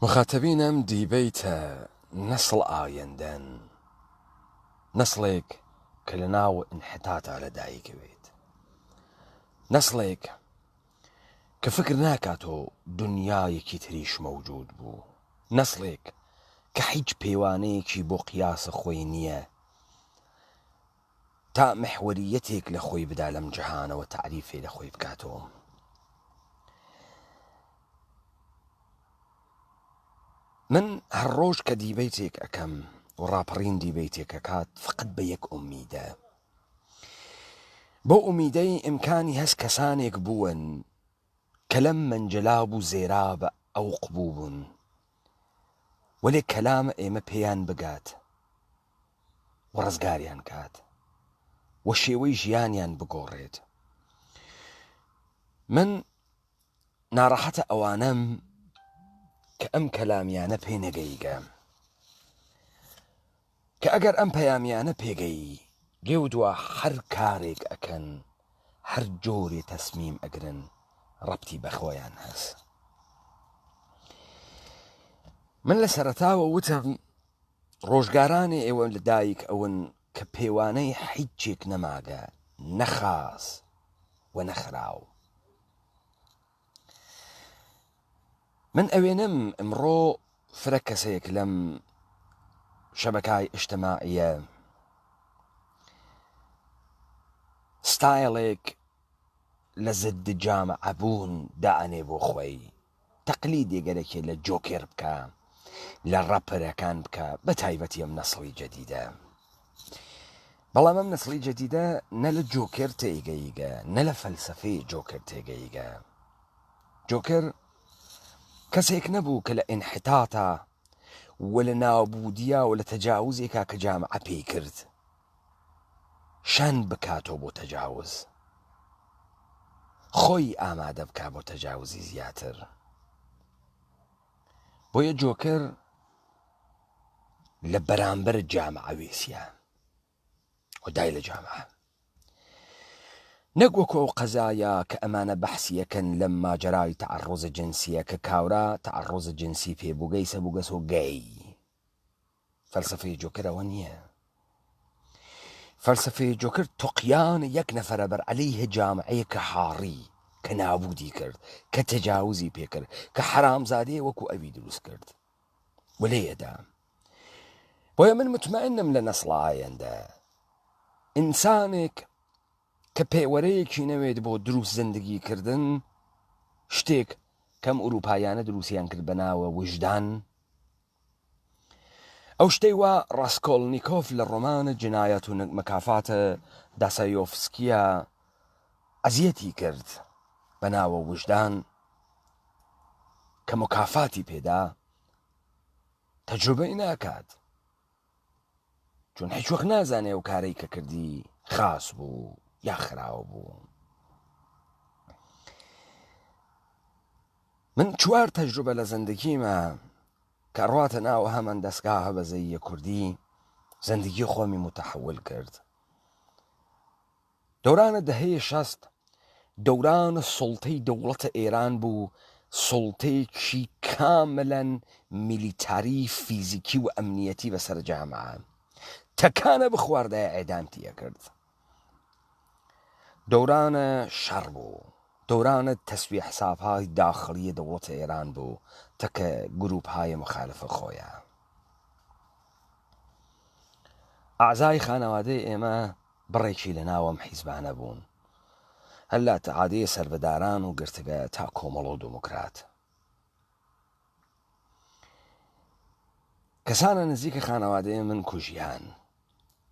مخاتەبین ئەم دیبەیتە نەسڵ ئایندەن، نەسڵێک کە لە ناو ئینحتاتا لە دایک ئەوێت، نەسڵێک کە فکر ناکاتۆ دونیایەکی تریش مەوجود بوو، نەسڵێک کە حیچ پێوانەیەکی بۆ قیاس خۆی نییە تا محوەریەتێک لە خۆی بدا لەم جەهانەوە تەعریفێ لە خۆی بکاتەوە. من هەر ڕۆژ کە دیبەیتێک ئەکەم و ڕاپەڕین دیبەیتێک ئەکات فقط بە یەک ئومیدە بەو ئومیدەی ئیمکانی هەس کەسانێک بوون کە لەم مەنجەلاب و زێرابە ئەوق بووبوون وەلێ کەلامە ئێمە پێیان بگات و ڕزگاریان کات و شێوەی ژیانیان بگۆڕێت من ناڕەحەتە ئەوانەم کە ئەم کەلامیانە پێ نەگەیگە کە ئەگەر ئەم پەیامیانە پێگەیی لێو دوا هەر کارێک ئەکەن هەر جۆرێ تەسمیم ئەگرن ڕەبتی بە خۆیان هەس. من لە سەرەتاوە وتم ڕۆژگارانێ ئێوە لە دایک ئەون کە پێوانەی حیچێک نەماگە نە خاس و نە خراو. من ئەوێنم ئمڕۆ فرە کەسێک لەم شەبەکای ئیجتماعیە ستایڵێک لە زد جامعە بوون دائەنێ بۆ خۆی تەقلیدێ گەرەکێ لە جۆکێر بکا لە ڕەپەرەکان بکا بە تایبەتی ئەم نەسڵی جەدیدە بەڵام ئەم نەسڵی جەدیدە نە لە جۆکێر تێگەیگە نە لە فەلسەفەی جۆکەر تێگەیگە جۆکەر کەسێک نەبوو کە لە ئینحتاتا و لە نابودیا و لە تەجاوزێکا کە جامعە پێی کرد شان بکاتەوە بۆ تەجاوز خۆی ئامادە بکا بۆ تەجاوزی زیاتر بۆیە جۆکەر لە بەرامبەر جامعە وێسیا و دای لە جامعە نەک وەکو ئەو قەزایە کە ئەمانە بەحسیەکەن لەم ماجەرای تەعەڕوزە جنسیە کە کاورا تەعەڕوزە جنسی پێ بووگەی سەبووگەسۆ گەی فەلسەفەی جۆکەر ئەوە نییە. فەلسەفەی جۆکەر تۆقیان یەک نەفەرە بەر عەلەیه جامعەیە کە حاڕی کە نابودی کرد کە تەجاوزی پێکرد کە حەرامزادەیە وەکو ئەوی دروست کرد و لێیەدا. بۆیە من مطمئنم لە نەسڵە ئایەندە ئینسانێک کە پێوەرەیەکی نەوێت بۆ دروست زندگی کردن شتێک کەم ئوروپایانە دروستیان کرد بە ناوە وژدان ئەو شتەی وا ڕاسکۆڵنیکۆف لە ڕۆمانە جنایات و مکافات داسایۆفسکییە ئەزیەتی کرد بە ناوە وژدان کە مکافاتی پێدا تەجروبەی ناکات چون هیچ وەخت نازانێ ئەو کارەی کە کردی خاس بوو یا خراو بوو. من چوار تەجروبە لە زندگیمە کە ڕاتە ناو هەمان دەستگاه بەزەییە کوردی زندگی خۆمی متحول کرد. دەورانە دەهەیە شەست دەورانە سوڵتەی دەوڵەتە ئێران بوو، سوڵتەیەکی کاملەن میلیتاری فیزیکی و ئەمنیەتی بەسەر جامعە تەکانە بخواردایە ئێدامتی ئەکرد. دەورانە شەڕ بوو، دەورانە تەسویە حسابهای داخڵیە دەوڵەتە ئێران بوو تەکە گروپهای مخالفە خۆیە. ئەعزای خانەوادەی ئێمە بڕێکی لە ناو ئەم حیزبانە بوون، هەر لە ئتعادیە سەربەداران و گرتگە تا کۆمەڵ و دموکرات. کەسانە نزیکە خانەوادەێ من کوژیان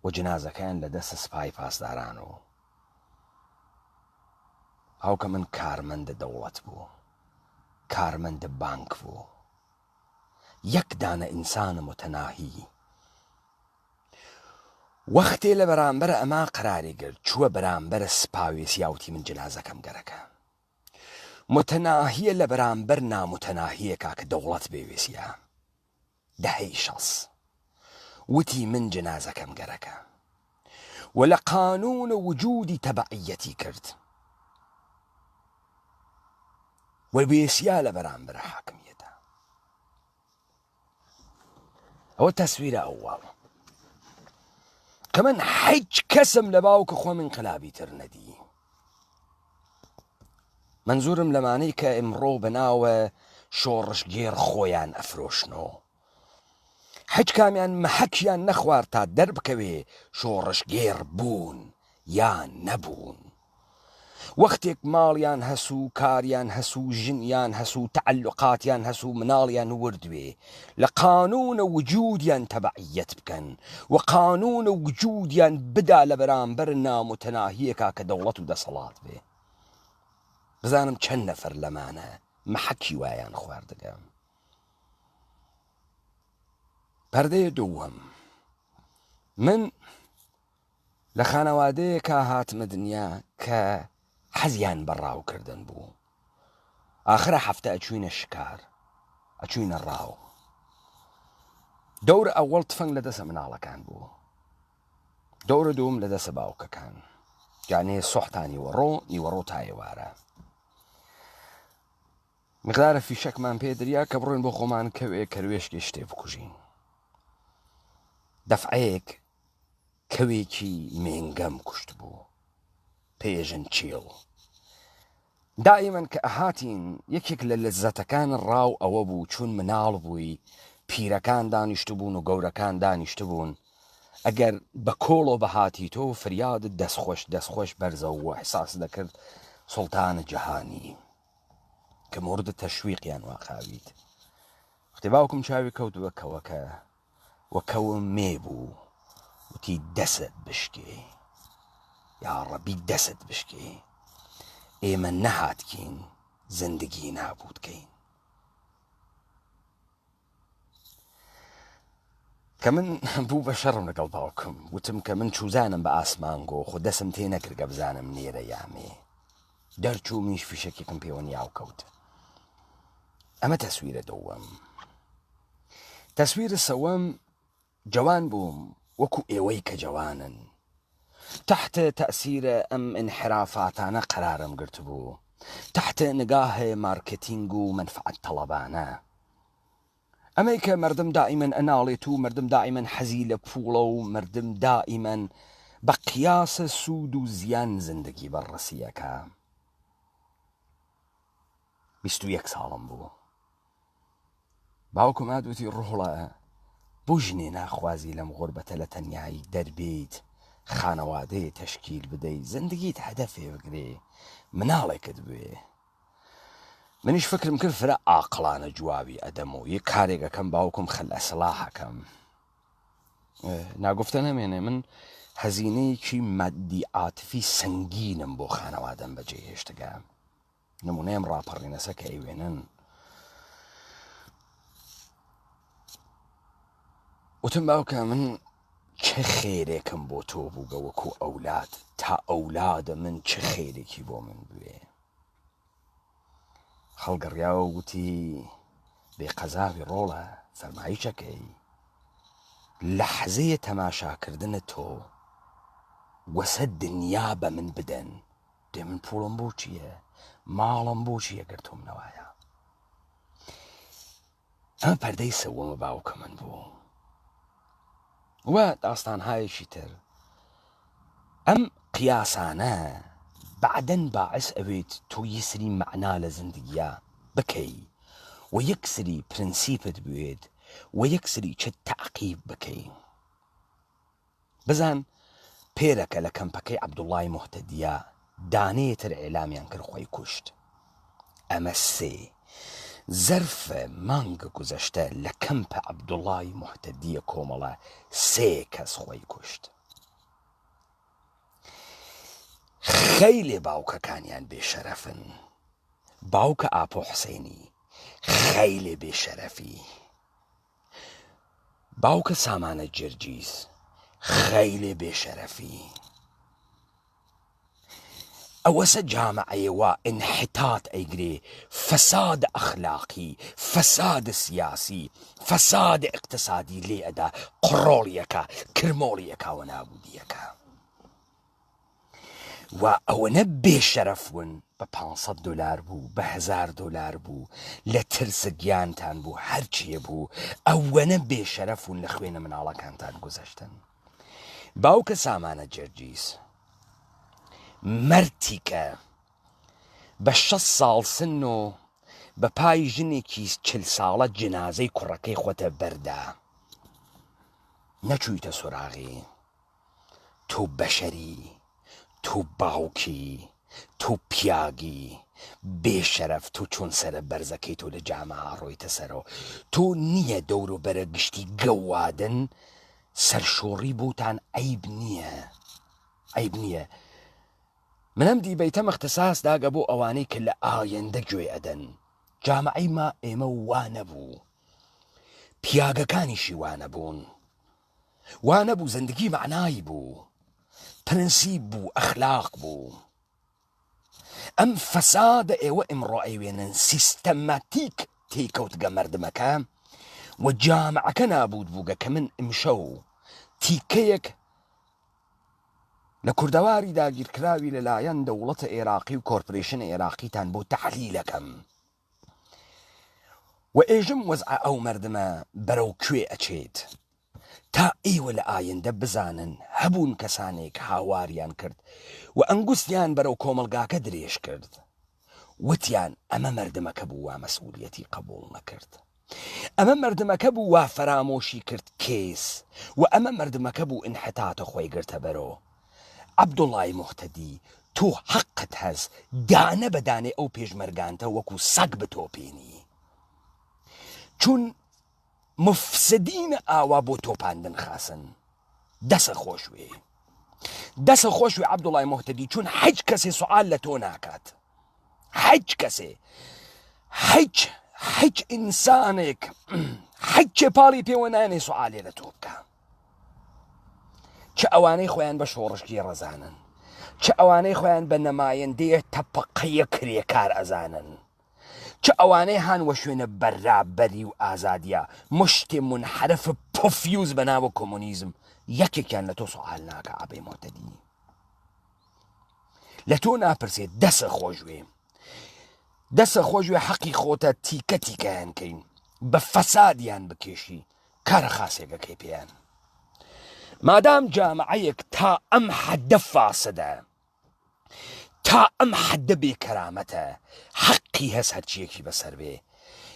و جنازەکەیان لە دەست سپای پاسداران و هاوکە من کارمەندە دەوڵەت بوو، کارمەندە بانک بوو. یەک دانە ئینسانە متەناهی وەختێ لە بەرامبەر ئەما قەراری گرت چووە بەرامبەر سپاوێسیا وتی من جنازەکەم گەرەکە متەناهیە لە بەرامبەر نامتەناهیەکا کە دەوڵەت بێوێسیا دەهەی شەس وتی من جنازەکەم گەرەکە و لە قانون وجودی تەبعیەتی کرد و وێسیا لە بەرامبەر حاکمیەتە. ئەوە تەسویرە ئەوەڵ کە من حیچ کەسم لە باوکە خۆم انقلابی تر نەدی. مەنزورم لەمانەی کە ئمڕۆ بە ناوە شۆڕشگێڕ خۆیان ئەفرۆشنۆ. حیچ کامیان مەحەکیان نەخوارد تا دەربکەوێ شۆڕشگێڕ بوون یا نەبوون. وەختێک ماڵیان هەس و کاریان هەس و ژنیان هەس و تەعەلوقاتیان هەس و مناڵیان وردوێ لە قانوون وجودیان تەبەعیەت بکەن و قانوون وجودیان بدا لە بەرامبەر ناموتەناهیەکا کە دەوڵەت و دەسەڵات بێ. بزانم چەند نەفەر لەمانە مەحەکی وایان خواردگە. پەردەێ دووەم من لە خانەوادەیەکا هاتمە دنیا کە حەزیان بە ڕاوکردن بوو. ئاخرە هەفتە ئەچووینە شکار، ئەچووینە ڕاو. دەورە ئەوەڵ تفەنگ لە دەسە مناڵەکان بوو. دەورە دووم لە دەسە باوکەکان. یانێ سۆح تا نیوەڕۆ، نیوەڕۆ تا ئێوارە. مقدارە فیشەکمان پێ دریا کە بڕۆین بۆ خۆمان کەوێ کەروێشکێ شتێ بکوژین. دەفعەیەک کەوێکی مێنگەم کوشتبوو پێژن چیڵ. دائیمەن کە ئەهاتین یەکێک لە لەززەتەکان ڕاو ئەوە بوو چون مناڵ بووی پیرەکان دانیشتبوون و گەورەکان دانیشتبوون ئەگەر بە کۆڵۆ بهاتی تۆ فریادت دەستخۆش دەستخۆش بەرزەو و احساس دەکرد سوڵتان جەهانی کە مورد تەشویقیان واقاویت وەختی باوکم چاوی کەوت بە کەوەکە وە کەوە مێ بوو وتی دەست بشکێ یاڕەبی دەست بشکێ ئێمە نەهاتکین زندگی نابوت کەین. کە من بوو بە شەڕم لەگەڵ باوکم وتم کە من چوزانم بە ئاسمانگۆ خۆ دەسم تێ نەکردگە بزانم نێرە یا مێ دەرچوو منیش فیشەکێکم پێوە نیاو کەوت ئەمە تەسویرە دووەم تەسویر سەوەم جەوان بووم وەکو ئێوەی کە جەوانن تحت تەئسیر ئەم ئینحرافاتانە قەرارم گرتبوو تحت نگاه مارکتینگ و مەنفعەت تەڵەبانە ئەمەی کە مەردم دائیمەن ئەناڵێت و مەردم دائیمەن حەزی لە پوڵە و مەردم دائیمەن بە قیاس سوود و زیان زندگی بەڕڕەسی ئەکا 21 ساڵم بوو باوکم هات وتی ڕۆڵە بۆ ژنێ ناخوازی لەم غوربەتە لە تەنیایی دەربێیت خانەوادەیە تەشکیل بدەی زندگیت هەدەفێ بگرێ مناڵێکت بوێ منیش فکرم کرد فرە ئاقڵانە جوابی ئەدەم و یە کارێک ئەکەم باوکم خەل ئەسڵاح ئەکەم ناگفتە نەمێنێ من هەزینەیەکی مادی عاتفی سەنگینم بۆ خانەوادەم بەجێ هێشتگە نمونەیەم ڕاپەڕینەسە کە ئەیوێنن وتم باوکە من چ خێرێکم بۆ تۆ بووگە وەکو ئەولاد تا ئەولادە من چ خێرێکی بۆ من بوێ هەڵگەڕیاوە وتی بێ قەزاوی ڕۆڵە فەرمایشەکەی لەحزەیە تەماشاکردنە تۆ وەسە دنیا بە من بدەن دێ من پوڵم بۆ چییە ماڵم بۆ چییە گەر تۆم نەوایە ئەمە پەردەی سەوەمە باوکە من بوو و داستانهایەکی تر ئەم قیاسانە بعدن باعث ئەوێت تۆ یەسری مەعنا لە زندگیا بکەی و یەکسری پرنسیپت بوێت و یەکسری چت تەعقیب بکەی بزان پێرەکە لە کەمپەکەی عەبدوڵای موهتەدیە دانەیە تر ئیعلامیان کرد خۆی کوشت ئەمە سێ زەرف مانگ گوزەشتە لە کەمپە عەبدوڵای موهتەدیە کۆمەڵە سێ کەس خۆی کوشت خەیلێ باوکەکانیان بێشەرەفن باوکە ئاپۆ حسێنی خەیلێ بێشەرەفی باوکە سامانە جرجیس خەیلێ بێ شەرەفی ئەوەسە جامعەیە وا ئینحتات ئەیگرێ فەساد ئەخلاقی فەساد سیاسی فەساد ئیقتسادی لێ ئەدا قڕۆڵیەکە کرمۆڵیەکە و نابودیەکە. و ئەوەنە بێ شەرەف بوون بە پانسەد دۆلار بوو بە هەزار دۆلار بوو لە ترس گیانتان بوو هەرچیە بوو ئەوەنە بێ شەرەف بوون لە خوێنە مناڵەکانتان گوزەشتن باوکە سامانە جەرجیس مەرتیکە بە شەست ساڵ سن و بە پای ژنێکی چل ساڵە جنازەی کوڕەکەی خۆتە بەردا نەچوویتە سۆراغی تۆ بەشەری تۆ باوکی تۆ پیاگی بێ شەرەف تۆ چۆن سەرە بەرزەکەی تۆ لە جامعە ڕۆیتە سەرەوە تۆ نییە دەور و بەرە گشتی گەوادن سەرشۆڕی بۆتان عەیب نییە عەیب نییە من ئەم دیبەیتەم اختصاص داگە بۆ ئەوانەی کە لە ئایندە گوێ ئەدەن جامعەی ما ئێمە وا نەبوو پیاگەکانیشی وا نەبوون وا نەبوو زندگی مەعنای بوو پرنسیب بوو ئەخلاق بوو ئەم فەسادە ئێوە ئمڕۆ ئەیوێنن سیستەماتیک تێیکەوتگە مەردمەکە و جامعەکە نابوود بووگە کە من ئمشەو تیکەیەک لە کوردەواری داگیرکراوی لەلایەن دەوڵەتە ئێراقی و کۆرپرێشن ئێراقیتان بۆ تەحلیلەکەم و ئێژم وەزعە ئەو مەردمە بەرەو کوێ ئەچێت تا ئێوە لە ئایندە بزانن هەبوون کەسانێک هاواریان کرد و ئەنگوستیان بەرەو کۆمەڵگاکە درێژ کرد وتیان ئەمە مەردمەکە بوو وا مەسئولیەتی قبوڵ نەکرد. ئەمە مەردمەکە بوو وا فەرامۆشی کرد کێس و ئەمە مەردمەکە بوو ئینحتاتە خۆی گرتە بەرۆ. عەبدوڵای موهتەدی تۆ حەقت هەس دانە بە دانەی ئەو پێشمەرگانتە وەکو سەگ بتۆپێنی. چون مفسدینە ئاوا بۆ تۆپاندن خاسن. دەسە خۆش وێ. دەسە خۆش وێ عەبدوڵای موهتەدی چون حیچ کەسێ سوعال لە تۆ ناکات. حیچ کەسێ حیچ حیچ ئینسانێک حیچ چێ پاڵی پێوە نانێ سوعالێ لە تۆ بکە چ ئەوانەی خۆیان بە شۆڕشگێڕ ئەزانن چ ئەوانەی خۆیان بە نەمایندەیە تەپقەیە کرێکار ئەزانن چ ئەوانەی هان وە شوێنە بەرابەری و ئازادیە مشتێ منحرف پۆفیوز بە ناوە کۆمۆنیزم یەکێکیان لە تۆ سوعال ناکە عەبەی مۆتەدی لە تۆ ناپرسێ دەسە خۆشوێ دەسە خۆشوێ حەقی خۆتە تیکە تیکەیان کەین بە فەسادیان بکێشی کارە خاسێکەکەی پێیان مادام جامعەیەک تا ئەم حەدە فاسدە تا ئەم حەدە بێ کەرامەتە حەقی هەس هەرچیەکی بەسەر بێ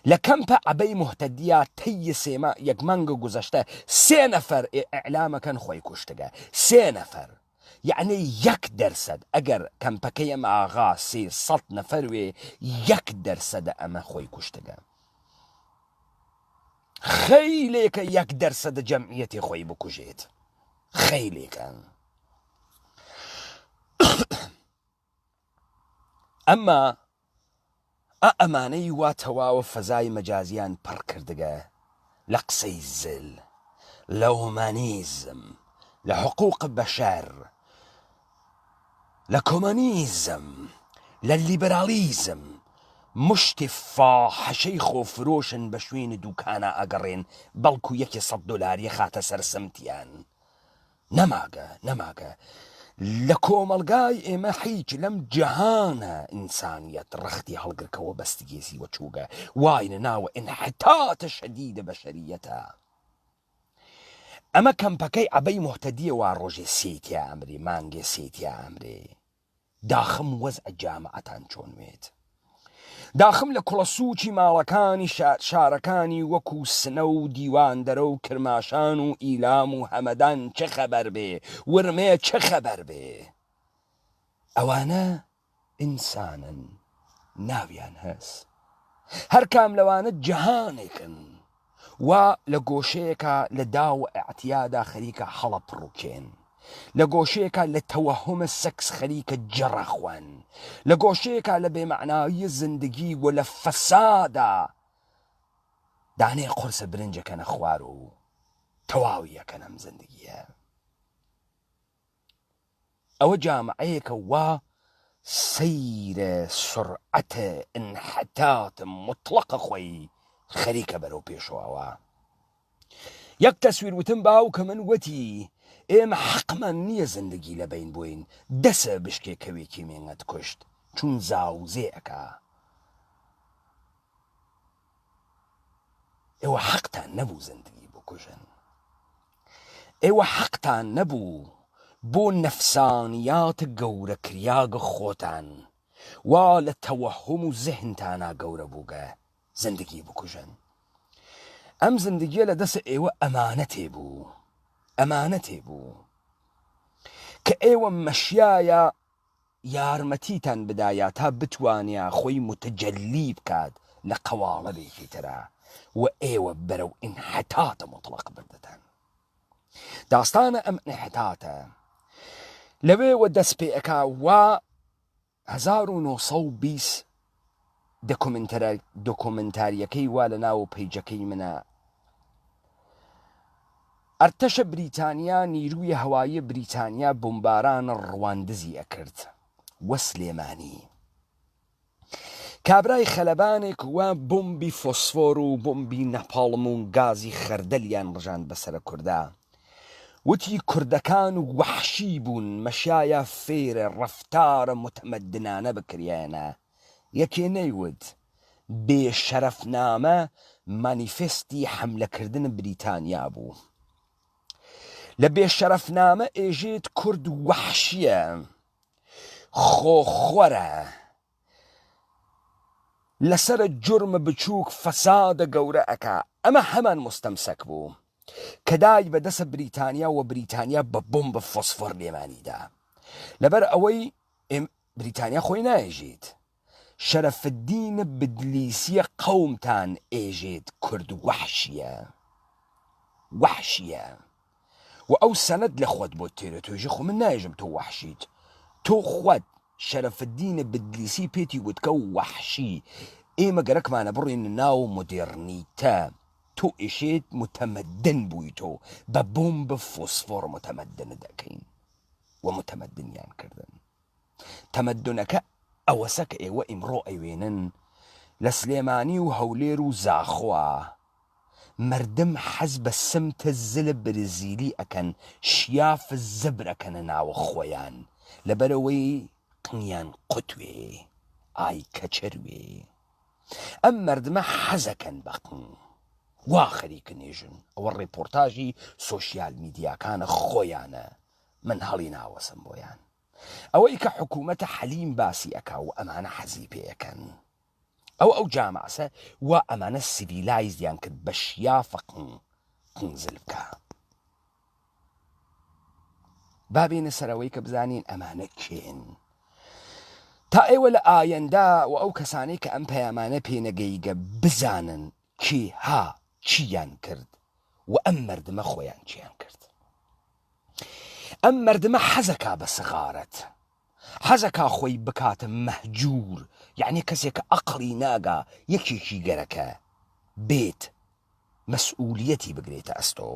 لە کەمپە عەبەی موهتەدیا تەی سێما یەک مانگ گوزەشتە سێ نەفەر ئیعلامەکەن خۆی کوشتگە سێ نەفەر یەعنی یەک دەرسەد ئەگەر کەمپەکەی ئەم ئاغا 300 نەفەر وێ یەک دەرسەدە ئەمە خۆی کوشتگە خەیلێکە یەک دەرسەدە جەمعیەتی خۆی بکوژێت خەیلێکە ئەمما ئا ئەمانەی وا تەواوە فەزای مەجازیان پڕ کردگە لە قسەی زل، لە هومانیزم، لە حقوق بەشەر، لە کۆمۆنیزم، لە لیبراڵیزم، مشتێ فاحشەی خۆفرۆشن بە شوێن دوکانا ئەگەڕێن بەڵکو یەکێ سەت دۆلاریە خاتە سەر سمتیان. نەماگە نەماگە لە کۆمەڵگای ئێمە حیچ لەم جەهانە ئینسانیەت ڕەختی هەڵگرکەوە بەستگێزی وە چووگە واینە ناوە ئینحتاتە شەدیدە بەشەریەتە ئەمە کەمپەکەی عەبەی موهتەدیە وا ڕۆژێ سێی تیا ئەمرێ مانگێ سێی تیا ئەمرێ داخم وەزع جامعەتان چۆن وێت داخم لە کوڵە سووچی ماڵەکانی شارەکانی وەکو سنە و دیواندەرە و کرماشان و ئیلام و هەمەدان چ خەبەر بێ ورمێ چ خەبەر بێ ئەوانە ئینسانن ناویان هەس هەر کام لەوانە جەهانێکن وا لە گۆشەیەکا لە داو و ئیعتیادا خەریکە هەڵەپڕوکێن، لە گۆشەیەکا لە تەوەهوم سێکس خەریکە جڕ ئەخۆن، لە گۆشەیەکا لە بێمەعنایی زندگی و لە فەسادا دانەی قورسە برنج ئەکەنە خوار و تەواوی ئەکەن ئەم زندگیە. ئەوە جامعەیەکە وا سەیرە سورعەت انحطاط مطلق خۆی خەریکە بەرەو پێشەوە. یەک تەسویر وتم باوکە من وتی. ئێمە حەقمان نییە زندگی لە بەین بۆین دەسە بشکێ کەوێکی مێنگەت کوشت چون زاوزێ ئەکا. ئێوە حەقتان نەبوو زندگی بکوژن. ئێوە حەقتان نەبوو بۆ نەفسانیات گەورە کریاگ خۆتان وا لە تەوەهوم و زهنتانا گەورە بووگە زندگی بکوژن. ئەم زندگیە لە دەس ئێوە ئەمانەتێ بوو. ئەمانەتێ بوو. کە ئێوە مەشیایە یارمەتیتان بدایا تا بتوانیا خۆی موتەجەلی بکات لە قەواڵەبێکی ترا و ئێوە بەرەو ئینحتات موتڵەق بردتان. داستانە ئەم ئینحتاتە لەوێوە دەست پێ ئەکا وا 1920 دۆکۆمێنتاریەکەی وا لە ناو پەیجەکەی منە ئەرتەشە بریتانیا نیروی هەوایی بریتانیا بومباران ڕواندزی ئەکرد وە سلێمانی. کابرای خەلەبانێک وا بۆمبی فۆسفۆر و بۆمبی نەپاڵم و گازی خەردەلیان ڕژاند بەسەرە کوردا وتی کوردەکان وەحشی بوون مەشایە فێرە ڕەفتارە موتەمەدنانە بکریایەنە یەکێ نەیوت بێ شەرەفنامە مانیفێستی حەملەکردن بریتانیا بوو. لە بێ شەرەفنامە ئێژێت کورد وەحشیە، خۆخۆرە، لەسەر جورم بچووک فەسادە گەورە ئەکا. ئەمە هەمان موستەمسەک بوو کە دای بە دەسە بریتانیا و بریتانیا بە بۆمب فۆسفۆر لێمانی دا. لەبەر ئەوەی بریتانیا خۆی نایژیت. شەرەفدین بدلیسیە قەومتان ئێژێت کورد وەحشیە وەحشیە و ئەو سەنەد لە خوەت بۆت تێرێ تۆ ێژی خۆ من نایژم تۆ وەحشیت تۆ خوەت شەرەفدین بدلیسی پێتی وتکە وەحشی ئێمە گەرەکمانە بڕۆینە ناو مۆدێڕنیتە تۆ ئێشێت متمدن بوویتۆ بە بۆمب فۆسفۆڕ متمدنت ئەکەین و متمدنیان کردن. تەمەدونەکە ئەوەسە کە ئێوە ئیمڕۆ ئەیوێنن لە سلێمانی و هەولێر و زاخۆا مەردم حەز بە سمت زل برزیلی ئەکەن شیاف زبر ئەکەنە ناوە خۆیان لەبەرئەوەی قنیان قوتوێ ئای کەچەروێ ئەم مەردمە حەزەکەن بە قن وا خەریکن ئێژن ئەوە ڕێپۆرتاژی سۆشیال میدیاکانە خۆیانە من هەڵی ناوەسم بۆیان ئەوەی کە حکوومەتە حەلیم باسی ئەکا و ئەمانە حەزی پێ ئەکەن ئەوە ئەو جامعەسە وا ئەمانە سیڤیلایزیان کرد بە شیافە قن قنزل بکا. با بێینە سەر ئەوەی کە بزانین ئەمانە کێن. تا ئێوە لە ئایەندا و ئەو کەسانەی کە ئەم پەیامانە پێ نەگەیگە بزانن کێها چیان کرد و ئەم مەردمە خۆیان چیان کرد. ئەم مەردمە حەزەکا بە سغارەت حەزەکا خۆی بکاتە مەهجور یەعنی کەسێک کە ئەقڵی ناگا یەکێکی گەرەکە بێت مەسئولیەتی بگرێتە ئەستۆ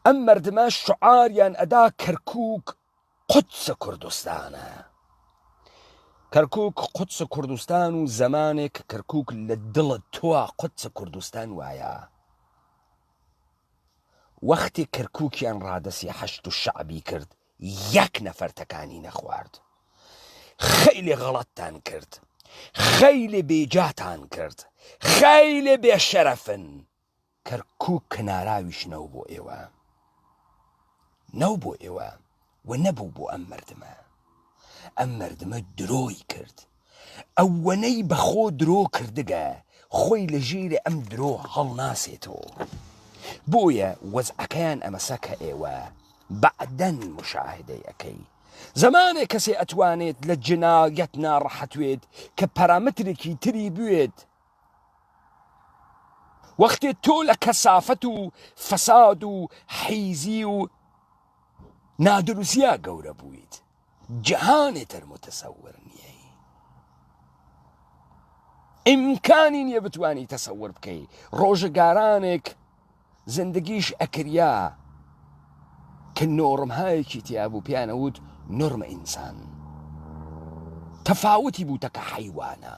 ئەم مەردمە شعاریان ئەدا کەرکوک قودس کوردستانە کەرکوک قودس کوردستان و زەمانێک کەرکوک لە دڵە تۆ قودس کوردستان وایە وەختی کەرکوکیان ڕادەسی حەشد و شەعبی کرد یەک نەفەر تەکانی نەخوارد خەیلێ غەڵەتتان کرد خەیلێ بێجاتان کرد خەیلێ بێشەرەفن کەرکوک کناراویش نەو بۆ ئێوە نەو بۆ ئێوە و نەبوو بۆ ئەم مردمە ئەم مردمە درۆی کرد ئەوەنەی بە خۆ درۆ کردگە خۆی لە ژیرێ ئەم درۆ هەڵناسێتۆ بۆیە وەزعەکەیان ئەمەسە کە ئێوە بەعدەن مشاهدەی ئەکەی زەمانێ کەسێ ئەتوانێت لە جنایەت ناڕەحەت وێت کە پارامترێکی تری بوێت وەختێ تۆ لە کەسافەت و فەساد و حیزی و نادروستیا گەورە بوویت جەهانێ تر متەسەور نییە ئیمکانی نییە بتانی تەسەور بکەی ڕۆژگارانێک زندگیش ئەکریا کە نۆڕمهایەکی تیا بوو پێیان ئەوت نۆرمە ئینسان تەفاوتی بوو تەکە حەیوانە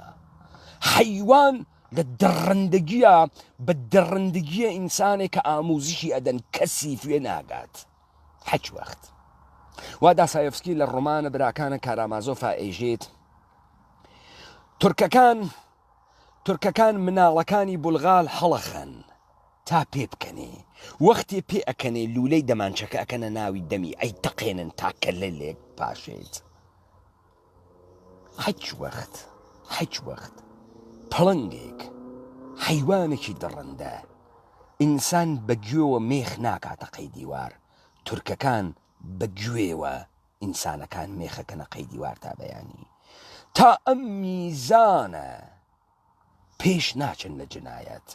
حەیوان لە دڕندگیە بە دڕندگیە ئینسانێک کە ئاموزشی ئەدەن کەسی فێ ناگات. حچ وەخت. وا داسایۆفسکی لە ڕۆمانە براکانە کارامازۆفا ئێژێت تورکەکان تورکەکان مناڵەکانی بولغال هەڵەخەن تا پێ بکەنێ وەختێ پێ ئەکەنێ لوولەی دەمانچەکە ئەکەنە ناوی دەمی ئەی تەقێنن تا کەلە لێک پاشێت. حچ وەخت حچ وەخت پڵنگێک حەیوانێکی دڕندە ئینسان بە گوێوە مێخ ناکاتە قەی دیوار تورکەکان بە گوێوە ئینسانەکان مێخەکەنە قەی دیوار تا بەیانی تا ئەم میزانە پێش ناچن لە جنایەت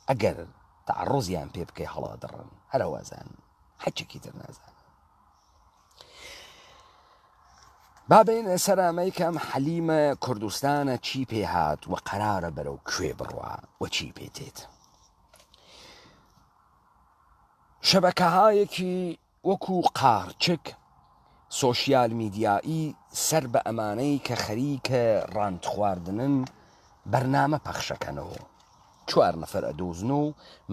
ئەگەر تەعەڕوزیان پێ بکەی هەڵادڕن هەرەوەزان حەچێکی تر نازانن. با بێینە سەر ئەمەی کە ئەم حەلیمە کوردستانە چی پێ هات و قەرارە بەرەو کوێ بڕوا و چی پێ تێت. شەبەکەهایەکی وەکو قارچک سۆشیال میدیایی سەر بە ئەمانەی کە خەریکە ڕانت خواردنن بەرنامە پەخشەکەنەوە چوار نەفەر ئەدۆزن و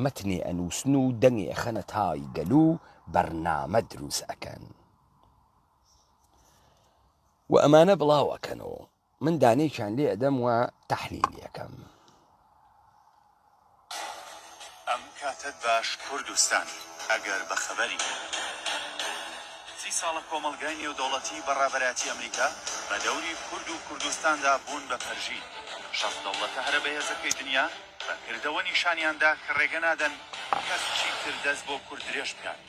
مەتنێ ئەنووسن و دەنگێ ئەخەنە تای گەل و بەرنامە دروس ئەکەن و ئەمانە بڵاو ئەکەنەوە. من دانەیەکیان لێ ئەدەم و تەحلیلی ئەکەم. ئەم کاتەت باش کوردستان ئەگەر بە خەبەری. سی ساڵە کۆمەڵگای نێودەوڵەتی بە ڕابەرایەتی ئەمریکا بە دەوری کورد و کوردستاندا بوون بە پەرژین. 60 دەوڵەتە هەرە بەهێزەکەی دنیا بە کردەوە نیشانیان دا کە ڕێگە نادەن کەس چیتر دەست بۆ کورد درێژ بکات.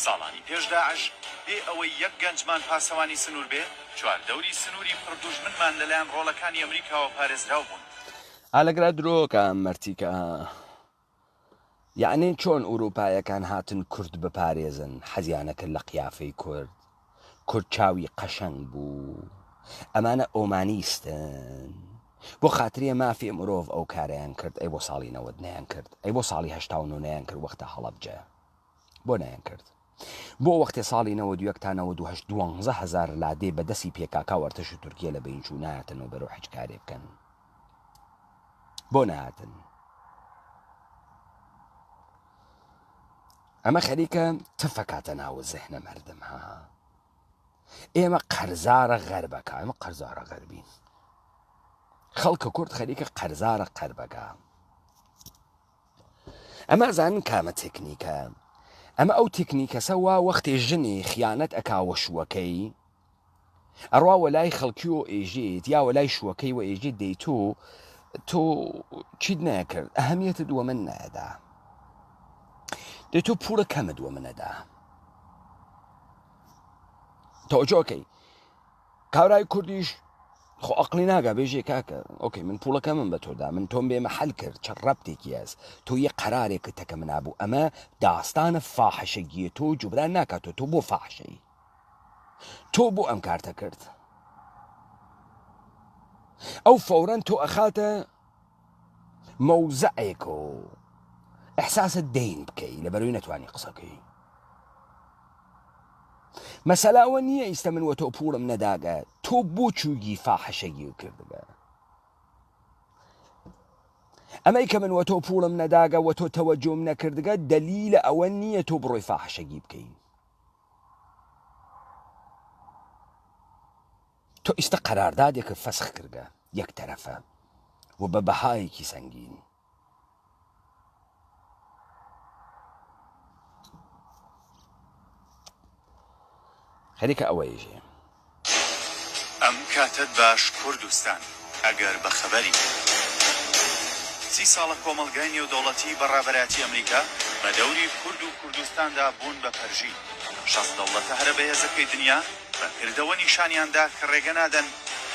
ساڵانی پێش داعش بێ ئەوەی یەک گەنجمان پاسەوانی سنوور بێ، چواردەوری سنووری پڕ دوژمنمان لەلایەن ڕۆڵەکانی ئەمریکاوە پارێزراو بوون. ئالەگرا درۆکە ئەم مەرتیکە یەعنی چۆن ئوروپایەکان هاتن کورد بپارێزن حەزیانەکرد لە قیافەی کورد کورد چاوی قەشەنگ بوو ئەمانە ئۆمانیستن بۆ خاتریە مافی مرۆڤ ئەو کارەیان کرد ئەی بۆ ساڵی 90 نەیان کرد ئەی بۆ ساڵی 89 نەیان کرد وەختە هەڵەبجە بۆ نەیان کرد بۆ وەختێ ساڵی 91 تا 98 دوانزە هەزار لادێ بە دەسی پێکاکا و ئەرتەشی تورکیە لە بەین چوو نایەتنەوە بەرەو حەج کارێ بکەن بۆ نەهاتن ئەمە خەریکە تفەکاتە ناوە زهنە مردم ها ئێمە قەرزارە غەربەکە ئەمە قەرزارە غەربین خەڵکە کورد خەریکە قەرزارە قەربەکە ئەمە ئەزانن کامە تێکنیکە ئەمە ئەو تێکنیکەسە وا وەختێ ژنی خیانەت ئەکا وە شووەکەی ئەڕوا وەلای خەڵکی و ئێژێت یا وەلای شووەکەی وە ئێژێت دەی تۆ تۆ چیت نەکرد ئەهمیەتت وە من نەدا دەی تۆ پوڵە کەمت وە منەدا تەوەجۆکەی کابرای کوردیش خۆ ئەقلی ناگا بێژێ کاکە ئۆکەی من پوڵەکەمم بە تۆدا من تۆم بێ مەحەل کرد چ ڕەبتێکی هەس تۆ یە قەرارێکت تەکە منا بوو ئەمە داستانە فاحشەگیە تۆ جوبران ناکات تۆ تۆ بۆ فاحشەی تۆ بۆ ئەم کارتە کرد ئەو فەورەن تۆ ئەخاتە مەوزعێک و ئەحساسە دەین بکەی لە بەروی نەتوانی قسەکەی مەسەلە ئەوە نییە ئیستە من وە تۆ پووڵم نەداگە تۆ بۆ چووگی فاحشەگی کردگە ئەمەی کە من وە تۆ پووڵم نەداگە وە تۆ تەوەجۆم نەکردگە دەلیلە ئەوە نییە تۆ بڕۆی فاحشەگی بکەین تۆ ئیستە قەراردادێکە فەسخ کردگە یەک تەرەفە و بە بەهایەکی سەنگین خەریکە ئەوەیژێ. ئەم کاتەت باش کوردستان ئەگەر بە خەبەری. سی ساڵە کۆمەڵگای نێودەوڵەتی بە ڕابەرایەتی ئەمریکا بە دەوری کورد و کوردستاندا بوون بە پەرژین. 60 دەوڵەتە هەرە بەهێزەکەی دنیا بە کردەوە نیشانیان دا کە ڕێگە نادەن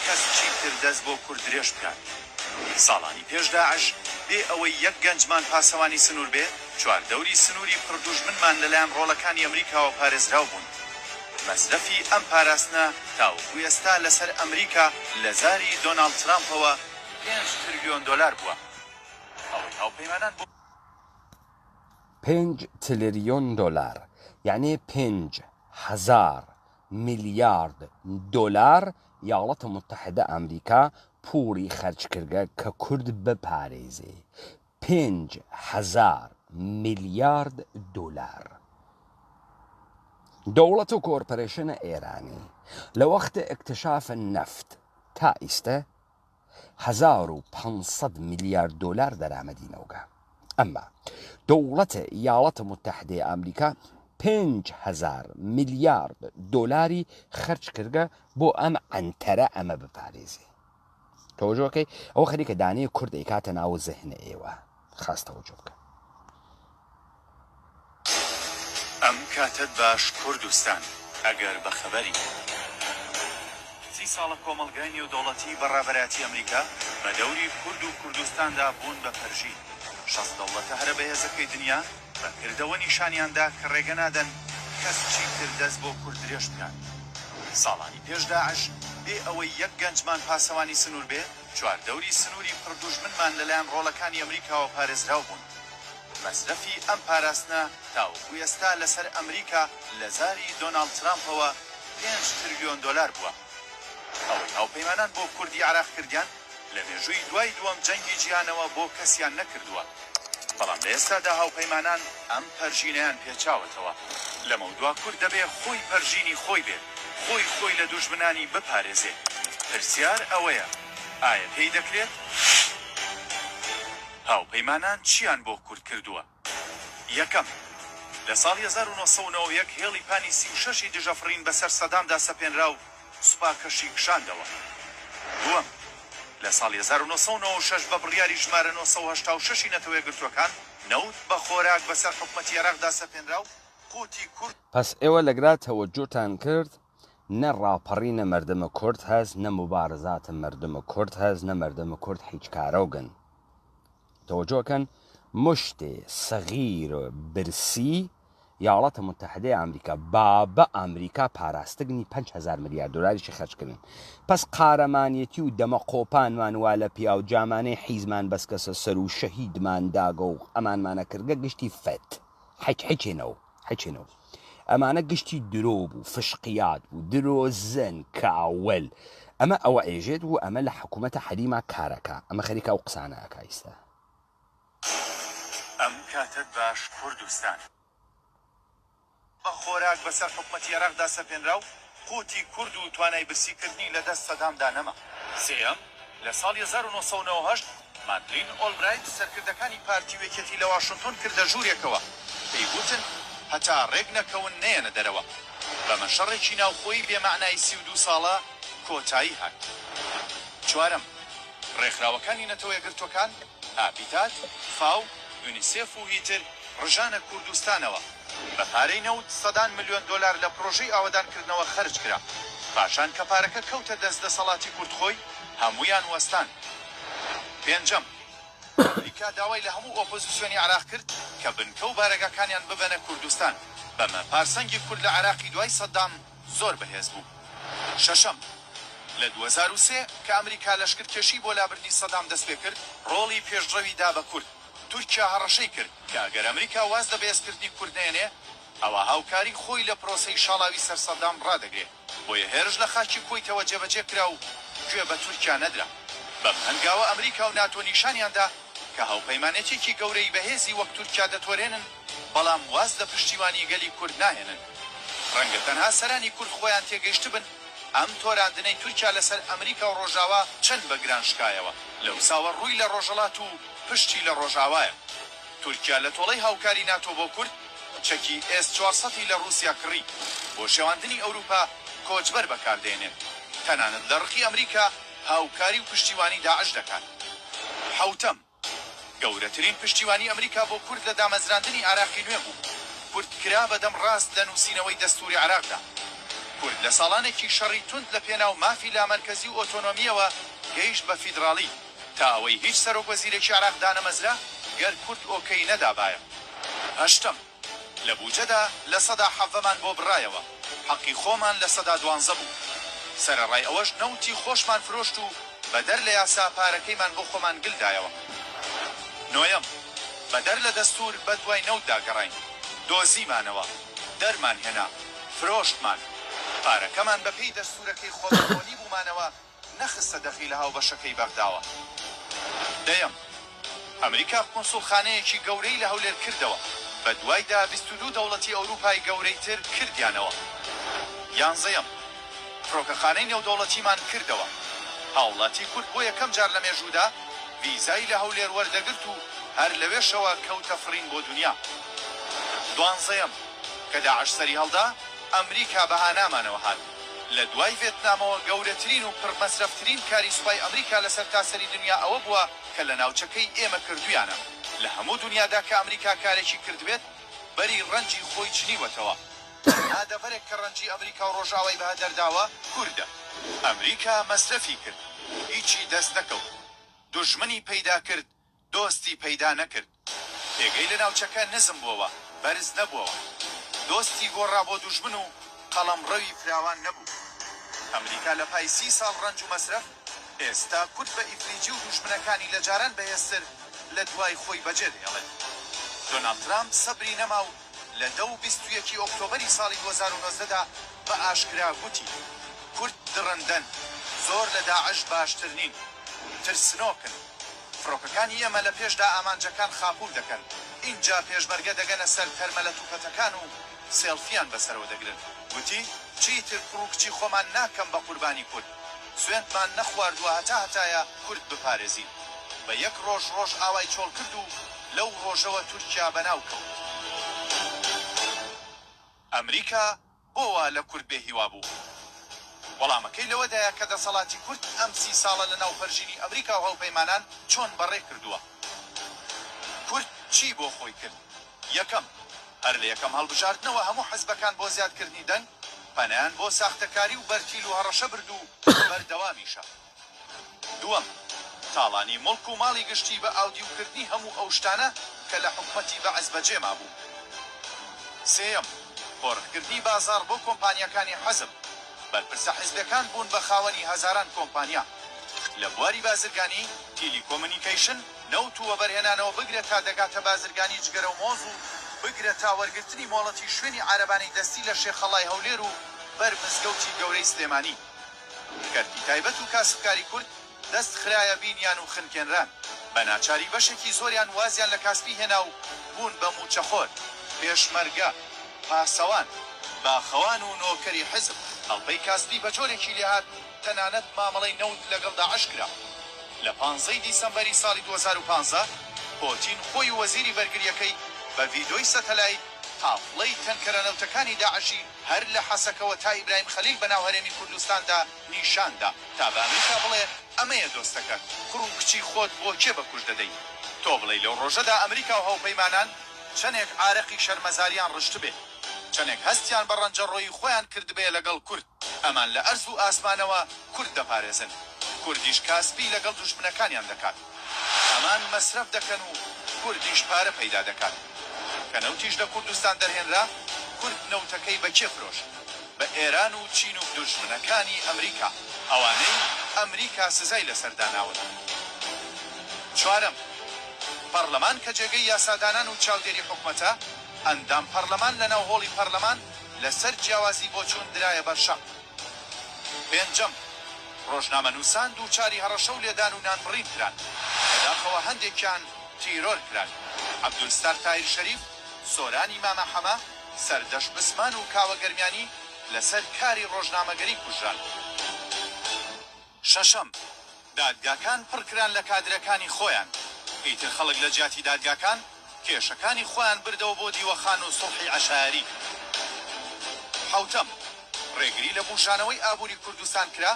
کەس چیتر دەست بۆ کورد درێژ بکات. ساڵانی پێش داعش، بێ ئەوەی یەک گەنجمان پاسەوانی سنوور بێ، چواردەوری سنووری پڕ دوژمنمان لەلایەن ڕۆڵەکانی ئەمریکاوە پارێزراو بوون. مەسرەفی ئەم پاراستنە تاوەکو ئێستا لەسەر ئەمریکا لە زاری دۆناڵد ترامپەوە پێنج ترلیۆن دۆلار بووە. ئەوەی هاوپەیمانان بۆ. پێنج تلریۆن دۆلار یەعنێ 5000 میلیارد دۆلار یاڵەت متحدە ئامریکا پووڵی خەرج کردگە کە کورد بپارێزێ 5000 میلیارد دۆلار. دەوڵەت و کۆرپەرەیشن ئێرانی لە وەخت ئکتشاف نەفت تا ئیستە 1500 میلیارد دۆلار دەرامەدی نەوگە ئەما دەوڵەت ئیاڵەت متحدەێ ئامریکا 5000 میلیارد دۆلاری خەرج کردگە بۆ ئەم عەنتەرە ئەمە بپارێزێ. تەوەجۆ کەی ئەوە خەریکە دانەیە کورد ئەیکاتە ناو زهنە ئێوە خاس تەوەجۆ بکەن. ئەم کاتەت باش کوردستان ئەگەر بە خەبەری. سی ساڵە کۆمەڵگای نێودەوڵەتی بە ڕابەرایەتی ئەمریکا بە دەوری کورد و کوردستاندا بوون بە پەرژین. 60 دەوڵەتە هەرە بەهێزەکەی دنیا بە کردەوە نیشانیان دا کە ڕێگە نادەن کەس چیتر دەست بۆ کورد درێژ بکات. ساڵانی پێش داعش بێ ئەوەی یەک گەنجمان پاسەوانی سنوور بێ، چواردەوری سنووری پڕ دوژمنمان لەلایەن ڕۆڵەکانی ئەمریکاوە پارێزراو بوون. مەسرەفی ئەم پاراستنە تاوەکو ئێستا لەسەر ئەمریکا لە زاری دۆناڵد ترامپەوە پێنج ترلیۆن دۆلار بووە. ئەوەی هاوپەیمانان بۆ کوردی عێراق کردیان لە مێژووی دوای دووەم جەنگی جیهانەوە بۆ کەسیان نەکردووە. بەڵام لە ئێستادا هاوپەیمانان ئەم پەرژینەیان پێچاوەتەوە. لەمەودوا کورد دەبێ خۆی پەرژینی خۆی بێ، خۆی خۆی لە دوژمنانی بپارێزێ. پرسیار ئەوەیە ئایا پێی دەکرێت؟ هاوپەیمانان چیان بۆ کورد کردووە؟ یەکەم، لە ساڵی 1991 هێڵی پانی 36 ی دژەفڕین بەسەر سەدامدا سەپێنرا و سوپاکەشی کشاندەوە. دووەم، لە ساڵی 1996 بە بڕیاری ژمارە 986 ی نەتەوەیەکگرتووەکان نەوت بە خۆراک بەسەر حکومەتی عێراقدا سەپێنرا و قوتی کورد پەس ئێوە لەگرا تەوەجوتان کرد نە ڕاپەڕینە مەردم کورد هەس نە موبارزات مەردم کورد هەس نە مەردم کورد هیچ کارەوگن تەوەجۆ کەن مشتێ سەغیر برسی یاڵەتە متحدەی ئامریکا بابە ئامریکا پاراستگنی 5000 ملیار دلاریشی خەرج کردن پس قارەمانیەتی و دەمە قۆپانمان وا لە پیاو جامانەی حیزمان بەسکەسە سەر و شەهیدمان داگە و ئەمانمانە کردگە گشتی فەت حچ حچێنەو حچێنەو ئەمانە گشتی درۆ بوو فشقیات بوو درۆزن کاول ئەمە ئەوە ئێژێت و ئەمە لە حکوومەتە حەریما کارەکە ئەمە خەریکە ئەو قسانە ئەکا ئیستا. ئەم کاتەت باش کوردستان. بە خۆراک بەسەر حکومەتی عێراقدا سەپێنرا و قوتی کورد و توانای برسیکردنی لە دەست سەدامدا نەما. سێیەم، لە ساڵی 1998 مادلین ئۆلبرایت سەرکردەکانی پارتی و یەکێتی لە واشنتۆن کردە ژوورێکەوە، پێی گوتن هەتا رێک نەکەون نەیەنە دەرەوە. بەمە شەڕێکی ناوخۆیی بێ مەعنای 32 ساڵە کۆتایی هات. چوارەم، رێکخراوەکانی نەتەوەیەکگرتووەکان، هابیتات، فاو، یونیسێف و هیتر رژانە کوردستانەوە، بە پارەی نەوت سەدان ملیۆن دۆلار لە پرۆژەی ئاوەدانکردنەوە خەرج کرا، پاشان کە پارەکە کەوتە دەست دەسەڵاتی کورد خۆی هەموویان وەستان. پێنجەم، ئەمریکا داوای لە هەموو ئۆپۆزسیۆنی عێراق کرد کە بنکە و بارەگاکانیان ببەنە کوردستان، بەمە پارسەنگی کورد لە عێراقی دوای سەدام زۆر بەهێز بوو. شەشەم، لە 2003 کە ئەمریکا لەشکرکێشی بۆ لابردنی سەدام دەستپێکرد، ڕۆڵی پێشڕەوی دا بە کورد، تورکیا هەڕەشەی کرد کە ئەگەر ئەمریکا واز لە بەهێزکردنی کورد نەیەنێ، ئەوا هاوکاری خۆی لە پرۆسەی شاڵاوی سەر سەدام ڕادەگرێ. بۆیە هێرش لە خاکی کوەیتەوە جێبەجێ کرا و گوێ بە تورکیا نەدرا. بەم هەنگاوە ئەمریکا و ناتۆ نیشانیان دا کە هاوپەیمانێتیەکی گەورەی بەهێزی وەک تورکیا دەتۆرێنن، بەڵام واز لە پشتیوانی گەلی کورد ناهێنن. ڕەنگە تەنها سەرانی کورد خۆیان تێگەیشتبن ئەم تۆراندنەی تورکیا لەسەر ئەمریکا و ڕۆژاوا چەند بە گران شکایەوە. لەوساوە ڕووی لە ڕۆژەڵات و پشتی لە ڕۆژاوایە. تورکیا لە تۆڵەی هاوکاری ناتۆ بۆ کورد، چەکی ئێس 400 ی لە ڕووسیا کڕی. بۆ شێواندنی ئەوروپا کۆچبەر بەکاردێنێت. تەنانەت لە ڕقی ئەمریکا هاوکاری و پشتیوانی داعش دەکات. حەوتەم. گەورەترین پشتیوانی ئەمریکا بۆ کورد لە دامەزراندنی عێراقی نوێ بوو. کورد کرا بە دەم ڕاست لە نووسینەوەی دەستووری عێراقدا. کورد لە ساڵانێکی شەڕی توند لە پێناو مافی لامەرکەزی و ئۆتۆنۆمییەوە گەیشت بە فیدڕاڵی، تا ئەوەی هیچ سەرۆک وەزیرێکی عێراق دانەمەزرا گەر کورد ئۆکەی نەدابایە. هەشتەم. لە بوجەدا 17% مان بۆ بڕایەوە، حەقی خۆمان 12% بوو. سەرەڕای ئەوەش نەوتی خۆشمان فرۆشت و بەدەر لە یاسا پارەکەیمان بۆ خۆمان گل دایەوە. نۆیەم، بەدەر لە دەستوور بەدوای نەوتدا گەڕاین، دۆزیمانەوە، دەرمان هێنا، فرۆشتمان. پارەکەمان بەپێی دەستوورەکەی خۆمان هۆنیبوومانەوە، نەخستە دەخیلە هاوبەشەکەی بەغداوە. دەیەم، ئەمریکا قونسوڵخانەیەکی گەورەی لە هەولێر کردەوە. بە دوایدا 22 دەوڵەتی ئەوروپای گەورەی تر کردیانەوە. یانزەیەم، فڕۆکەخانەی نێودەوڵەتیمان کردەوە. هاوڵاتی کورد بۆ یەکەم جار لە مێژوودا ڤیزای لە هەولێر وەردەگرت و هەر لەوێشەوە کەوتە فڕین بۆ دونیا. دوانزەیەم، کە داعش سەریهەڵدا، ئەمریکا بە هانامانەوە هات. لە دوای ڤێتنامەوە گەورەترین و پڕ مەسرەفترین کاری سوپای ئەمریکا لە سەرتاسەری دنیا ئەوە بووە کە لە ناوچەکەی ئێمە کردویانە. لە هەموو دنیادا کە ئەمریکا کارێکی کردبێت بەری ڕەنجی خۆی چنیوەتەوە. تەنها دەڤەرێک کە ڕەنجی ئەمریکا و ڕۆژئاوای بەهەدەر داوە کوردە. ئەمریکا مەسرەفی کرد هیچی دەست نەکەوت. دوژمنی پەیدا کرد دۆستی پەیدا نەکرد. پێگەی لە ناوچەکە نزم بۆوە بەرز نەبۆوە. دۆستی گۆڕا بۆ دوژمن و قەڵەمڕەوی فراوان نەبوو. ئەمریکا لە پای سی ساڵ ڕەنج و مەسرەف ئێستا کورد بە ئیفلیجی و دوژمنەکانی لە جاران بەهێزتر لە دوای خۆی بەجێ دەهێڵێت. دۆناڵد ترامپ سەبری نەما و لە دە و 21 ی ئۆکتۆبەری ساڵی 2019 دا بە ئاشکرا گوتی، کورد دڕندەن، زۆر لە داعش باشتر نین، ترسنۆکن. فڕۆکەکانی ئێمە لە پێشدا ئامانجەکان خاپوور دەکەن، ئینجا پێشمەرگە دەگەنە سەر تەرمە لەتوپەتەکان و سێڵفییان بەسەرەوە دەگرن. گوتی، چیتر کوڕ و کچی خۆمان ناکەم بە قوربانی کورد. سوێندمان نەخواردووە هەتا هەتایە کورد بپارێزین. بە یەک ڕۆژ ڕۆژئاوای چۆڵ کرد و لەو ڕۆژەوە تورکیا بەناو کەوت. ئەمریکا بۆ وا لە کورد بێ هیوا بوو؟ وەڵامەکەی لەوەدایە کە دەسەڵاتی کورد ئەم سی ساڵە لە ناو پەرژینی ئەمریکا و هاوپەیمانان چۆن بەڕێ کردووە. کورد چی بۆ خۆی کرد؟ یەکەم، هەر لە یەکەم هەڵبژاردنەوە هەموو حزبەکان بۆ زیادکردنی دەنگ پەنایان بۆ ساختەکاری و بەرتیل و هەڕەشە برد و بەردەوامیشە. دووەم، تاڵانی موڵک و ماڵی گشتی بە ئاودیوکردنی هەموو ئەو شتانە کە لە حکومەتی بەعس بەجێ مابوو. سێیەم، قۆرخکردنی بازاڕ بۆ کۆمپانیاکانی حزب، بەرپرسە حزبیەکان بوون بە خاوەنی هەزاران کۆمپانیا لە بواری بازرگانی، تیلیکۆمنیکەیشن، نەوت و وەبەرهێنانەوە بگرە تا دەگاتە بازرگانی جگەرە و مۆز و بگرە تا وەرگرتنی مۆڵەتی شوێنی عارەبانەی دەستی لە شێخەڵای هەولێر و بەر مزگەوتی گەورەی سلێمانی. کەرتی تایبەت و کاسبکاری کورد دەست خرایە بینیان و خنکێنران. بە ناچاری بەشێکی زۆریان وازیان لە کاسپی هێنا و بوون بە مووچەخۆر، پێشمەرگە، پاسەوان، باخەوان و نۆکەری حزب. هەڵپەی کاسپی بە جۆرێکی لێهات تەنانەت مامەڵەی نەوت لەگەڵ داعش کرا. لە پانزەی دیسەمبەری ساڵی 2015 پۆتین خۆی و وەزیری بەرگرییەکەی بە ڤیدۆی سەتەلایت قافڵەی تەنکەرە نەوتەکانی داعشی هەر لە حەسەکەوە تا ئیبراهیم خەلیل بەناو هەرێمی کوردستاندا نیشان دا تا بە ئەمریکا بڵێ ئەمەیە دۆستەکەت، کوڕ و کچی خۆت بۆ کێ بە کوشت دەدەی؟ تۆ بڵێی لەو ڕۆژەدا ئەمریکا و هاوپەیمانان چەنێک عارەقی شەرمەزاریان ڕشتبێ، چەنێک هەستیان بە ڕەنجەڕۆیی خۆیان کردبێ لەگەڵ کورد، ئەمان لە ئەرز و ئاسمانەوە کورد دەپارێزن، کوردیش کاسپی لەگەڵ دوژمنەکانیان دەکات. ئەمان مەسرەف دەکەن و کوردیش پارە پەیدا دەکات. کە نەوتیش لە کوردستان دەرهێنرا، کورد نەوتەکەی بە کێ فرۆشت؟ بە ئێران و چین و دوژمنەکانی ئەمریکا، ئەوانەی ئەمریکا سزای لەسەر داناون. چوارەم، پەڕلەمان کە جێگەی یاسادانان و چاودێری حکومەتە، ئەندام پەڕلەمان لەناو هۆڵی پەڕلەمان لەسەر جیاوازی بۆچوون درایە بەر شەق. پێنجەم، ڕۆژنامەنووسان دووچاری هەڕەشە و لێدان و نانبڕین کران، بەداخەوە هەندێکیان تیرۆر کران، عەبدولستار تاهیر شەریف، سۆرانی مامە حەمە، سەردەشت عوسمان و کاوە گەرمیانی لەسەر کاری ڕۆژنامەگەری کوژران. شەشەم، دادگاکان پڕکران لە کادرەکانی خۆیان، ئیتر خەڵک لە جیاتی دادگاکان کێشەکانی خۆیان بردەوە بۆ دیوەخان و سوڵحی عەشایەری. حەوتەم، ڕێگری لە بوژانەوەی ئابوری کوردستان کرا،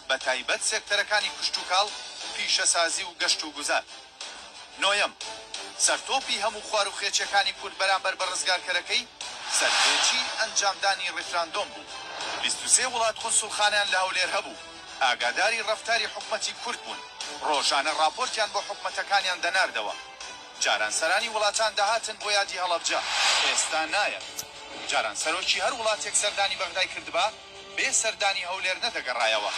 بەتایبەت سێکتەرەکانی کشتوکاڵ، پیشەسازی و گەشتوگوزار. نۆیەم، سەرتۆپی هەموو خواروخێچیەکانی کورد بەرامبەر بە ڕزگارکەرەکەی، سەرپێچی ئەنجامدانی ڕیفراندۆم بوو. 23 وڵات قونسوڵخانەیان لە هەولێر هەبوو، ئاگاداری ڕەفتاری حکومەتی کورد بوون، ڕۆژانە ڕاپۆرتیان بۆ حکومەتەکانیان دەناردەوە. جاران سەرانی وڵاتان دەهاتن بۆ یادی هەڵەبجە، ئێستا نایەن. جاران سەرۆکی هەر وڵاتێک سەردانی بەغدای کردبا، بێ سەردانی هەولێر نەدەگەڕایەوە،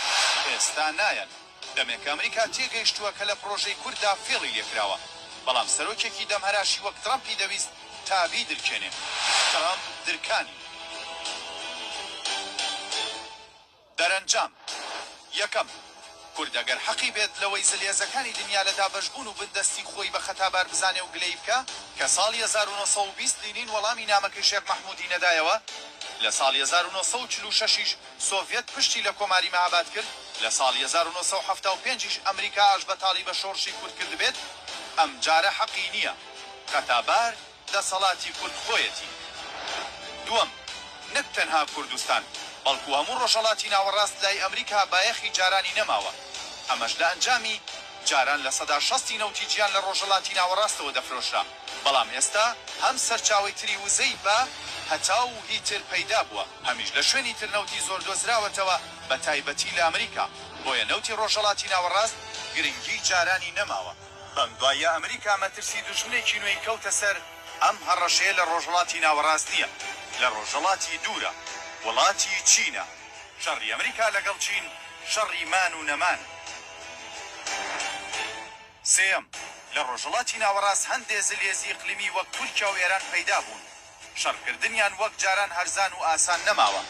ئێستا نایەن. دەمێکە ئەمریکا تێگەیشتووە کە لە پڕۆژەی کورددا فێڵی لێکراوە، بەڵام سەرۆکێکی دەمهەراشی وەک ترەمپی دەویست تا بیدرکێنێ. ترەمپ درکانی. دەرەنجام، یەکەم، کورد ئەگەر حەقی بێت لەوەی زلهێزەکانی دنیا لە دابەشبوون و بندەستی خۆی بە خەتابار بزانێ و گلەیی بکا، کە ساڵی 1920 لینین وەڵامی نامەکەی شێخ مەحموودی نەدایەوە، لە ساڵی 1946 یش سۆڤیەت پشتی لە کۆماری مەهاباد کرد، لە ساڵی 1975 یش ئەمریکا ئاشبەتاڵی بە شۆڕشی کورد کردبێت، ئەمجارە حەقی نییە. خەتابار دەسەڵاتی کورد خۆیەتی. دووەم، نەک تەنها کوردستان، بەڵکو هەموو ڕۆژهەڵاتی ناوەڕاست لای ئەمریکا بایەخی جارانی نەماوە. ئەمەش لە ئەنجامی، جاران لە شەستی نەوتی جیهان لە ڕۆژهەڵاتی ناوەڕاستەوە دەفرۆشرا، بەڵام ئێستا هەم سەرچاوەی تری وزەی بە هەتاو و هی تر پەیدا بووە، هەمیش لە شوێنی تر نەوتی زۆر دۆزراوەتەوە بە تایبەتی لە ئەمریکا، بۆیە نەوتی ڕۆژهەڵاتی ناوەڕاست گرنگیی جارانی نەماوە. بەم دواییە ئەمریکا مەترسی دوژمنێکی نوێی کەوتە سەر، ئەم هەڕەشەیە لە ڕۆژهەڵاتی ناوەڕاست نییە، لە ڕۆژهەڵاتی دوورە، وڵاتی چینە. شەڕی ئەمریکا لەگەڵ چین شەڕی مان و نەمانە. سێیەم، لە ڕۆژهەڵاتی ناوەڕاست هەندێ زلهێزی ئیقلیمی وەک تورکیا و ئێران پەیدا بوون، شەڕکردنیان وەک جاران هەرزان و ئاسان نەماوە.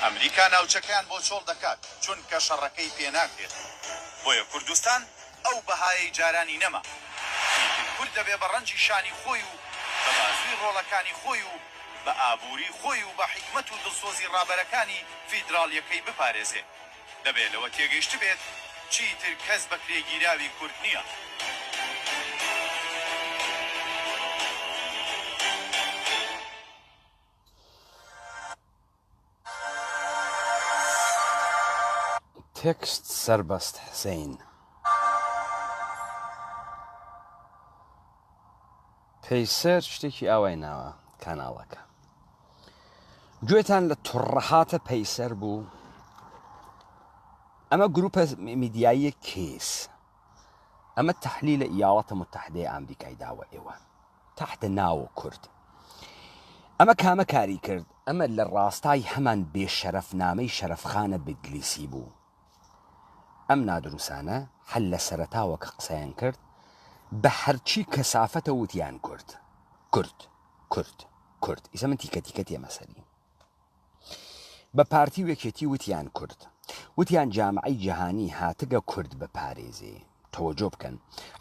ئەمریکا ناوچەکەیان بۆ چۆڵ دەکات، چونکە شەڕەکەی پێ ناکرێت. بۆیە کوردستان ئەو بەهایەی جارانی نەما. ئیتر کورد دەبێ بە ڕەنجی شانی خۆی و بە بازووی ڕۆڵەکانی خۆی و بە ئابووری خۆی و بە حیکمەت و دڵسۆزی ڕابەرەکانی فیدراڵیەکەی بپارێزێ. دەبێ لەوە تێگەیشتبێت چیتر کەس بەکرێگیراوی کورد نییە. تێکست سەربەست حسین. پەیسەر شتێکی ئاوای ناوە کاناڵەکە. گوێتان لە تڕەهاتە پەیسەر بوو؟ ئەمە گروپە میدیاییە کێس. ئەمە تەحلیلە ئیاڵەتە متحدەی ئامریکای داوە ئێوە. تەحتە ناوە کورد. ئەمە کامە کاری کرد؟ ئەمە لە ڕاستای هەمان بێ شەرەفنامەی شەرەفخانە بدلیسی بوو. ئەم نادروسانە هەر لە سەرەتاوە کە قسەیان کرد بە هەرچی کەسافەتە وتیان کورد کورد کورد کورد ئیسە من تیکە تیکە تێمە سەری بە پارتی و یەکێتی وتیان کورد وتیان جامعەی جیهانی هاتگە کورد بپارێزێ تەوەجۆ بکەن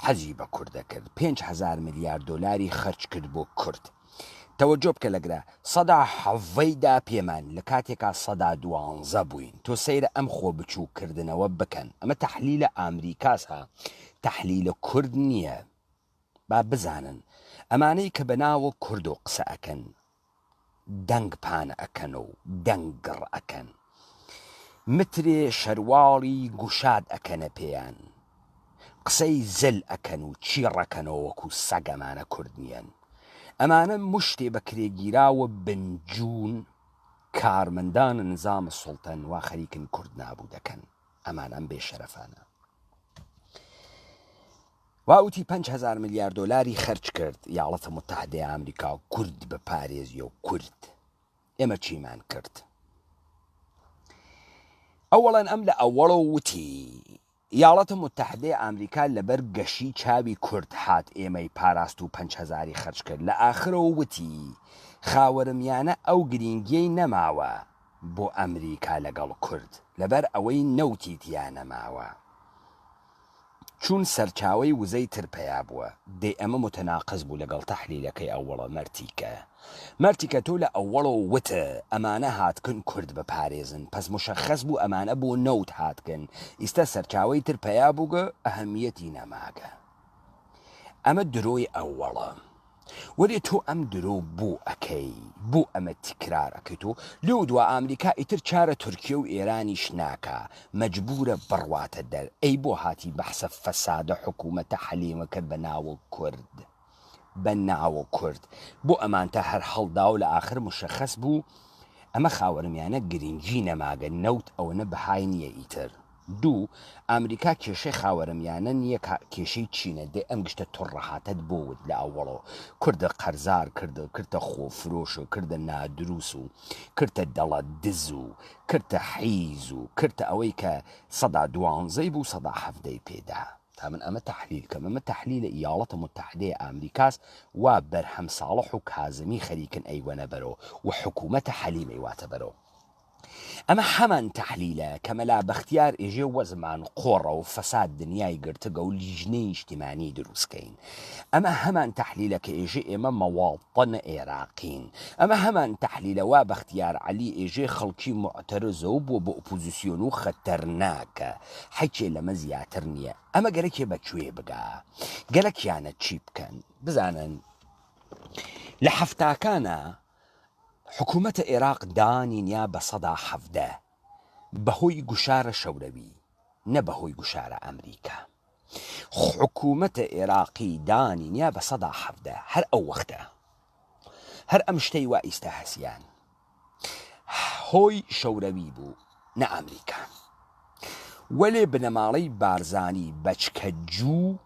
حەزی بە کورد دەکرد 5هزار ملیار دۆلاری خەرج کرد بۆ کورد تەوەجۆ بکە لەگرە سەدا حەڤەی دا پێمان لە کاتێکا سەدا دوانزە بووین تۆ سەیرە ئەم خۆ بچووک کردنەوە بکەن ئەمە تەحلیلە ئامریکاس ها تەحلیلە کورد نییە با بزانن ئەمانەی کە بەناوە کوردۆ قسە ئەکەن دەنگ پان ئەکەن و دەنگ گڕ ئەکەن مترێ شەرواڵی گوشاد ئەکەنە پێیان قسەی زل ئەکەن و چیڕەکەنەوە وەکو سەگ ئەمانە کورد نیەن ئەمانە مشتێ بەکرێگیراوە بنجون کارمەندان نزام سوڵتەن وا خەریکن کورد نابودەکەن ئەمان ئەم بێ شەرەفانە. وا وتی 5 هەزار ملیار دۆلاری خەرج کرد یاڵەتە متحدەی ئامریکا کورد بپارێزیە و کورد ئێمە چیمان کرد ئەوەڵەن ئەم لە ئەوەڵەوە وتی یاڵەتە متحدەی ئامریکا لەبەر گەشی چاوی کورد هات ئێمەی پاراست و پەنج هەزاری خەرج کرد لە ئاخرەوە وتی خاوەرمیانە ئەو گرینگیەی نەماوە بۆ ئەمریکا لەگەڵ کورد لەبەر ئەوەی نەوتی تیا نەماوە چوون سەرچاوەی وزەی تر پەیا بووە دەی ئەمە متناقز بوو لەگەڵ تەحلیلەکەی ئەوەڵە مەرتیکە مەرتیکە تۆ لە ئەوەڵەوە وتت ئەمانە هاتکن کورد بپارێزن پەس مشەخەس بوو ئەمانە بۆ نەوت هاتکن ئیستە سەرچاوەی تر پەیا بووگە ئەهەمیەتی نەماگە ئەمە درۆی ئەوەڵە. وەلێ تۆ ئەم درۆ بۆ ئەکەی بۆ ئەمە تکرار ئەکەی تۆ لێو دوا ئامریکا ئیتر چارە تورکیە و ئێرانیش ناکا مەجبورە بڕواتە دەر ئەی بۆ هاتی بەحسە فەسادە حکومەتە حەلیمە کرد بە ناوە کورد بە ناوە کورد بۆ ئەمانتە هەر هەڵداو لە ئاخر مشەخەس بوو ئەمە خاوەرمیانە گرنگی نەماگە نەوت ئەوەنە بەهای نیە ئیتر. دوو، ئامریکا کێشەی خاوەرمیانە نیە کا کێشەی چینە دەی ئەم گشتە تڕەهاتەت بۆ وت لە ئەوەڵۆ کوردە قەرزار کردە کردتە خۆفرۆش و کردە نادروس و کردتە دەڵە دز و کردتە حیز و کردتە ئەوەی کە سەدا دوانزەی بوو سەدا حەڤدەی پێ دا تا من ئەمە تەحلیل کەم ئەمە تەحلیلە ئیاڵەتە متحدەیە ئامریکاس وا بەرهەم ساڵح و کازمی خەریکن ئەیوەنە بەرۆ و حکومەتە حەلیم ئەیواتە بەرۆ. ئەمە هەمان تەحلیلە کە مەلا بەختیار ئێژێ وەزمان قۆڕە و فەساد دنیای گرتگە و لیژنەی نیشتیمانی دروس کەین. ئەمە هەمان تەحلیلە کە ئێژێ ئێمە مەواڵتەن ئێراقین. ئەمە هەمان تەحلیلە وا بەختیار عەلی ئێژێ خەڵکی موعتەرزە و بووە بە ئۆپۆزیسیۆن و خەتەرناکە. حەکێ لەمە زیاتر نییە. ئەمە گەرەکێ بە کوێ بگا؟ گەلەکیانە چی بکەن؟ بزانن لە حەفتاکانا حکوومەتە ئێراق دانی نیا بە 17% بە هۆی گوشارە شەورەوی نە بە هۆی گوشارە ئەمریکا. حکوومەتە ئێراقی دانی نیا بە 17% هەر ئەو وەختە هەر ئەم شتەی وا ئیستا هەسیان هۆی شەورەوی بوو نە ئەمریکا. وەلێ بنەماڵەی بارزانی بەچکە جوو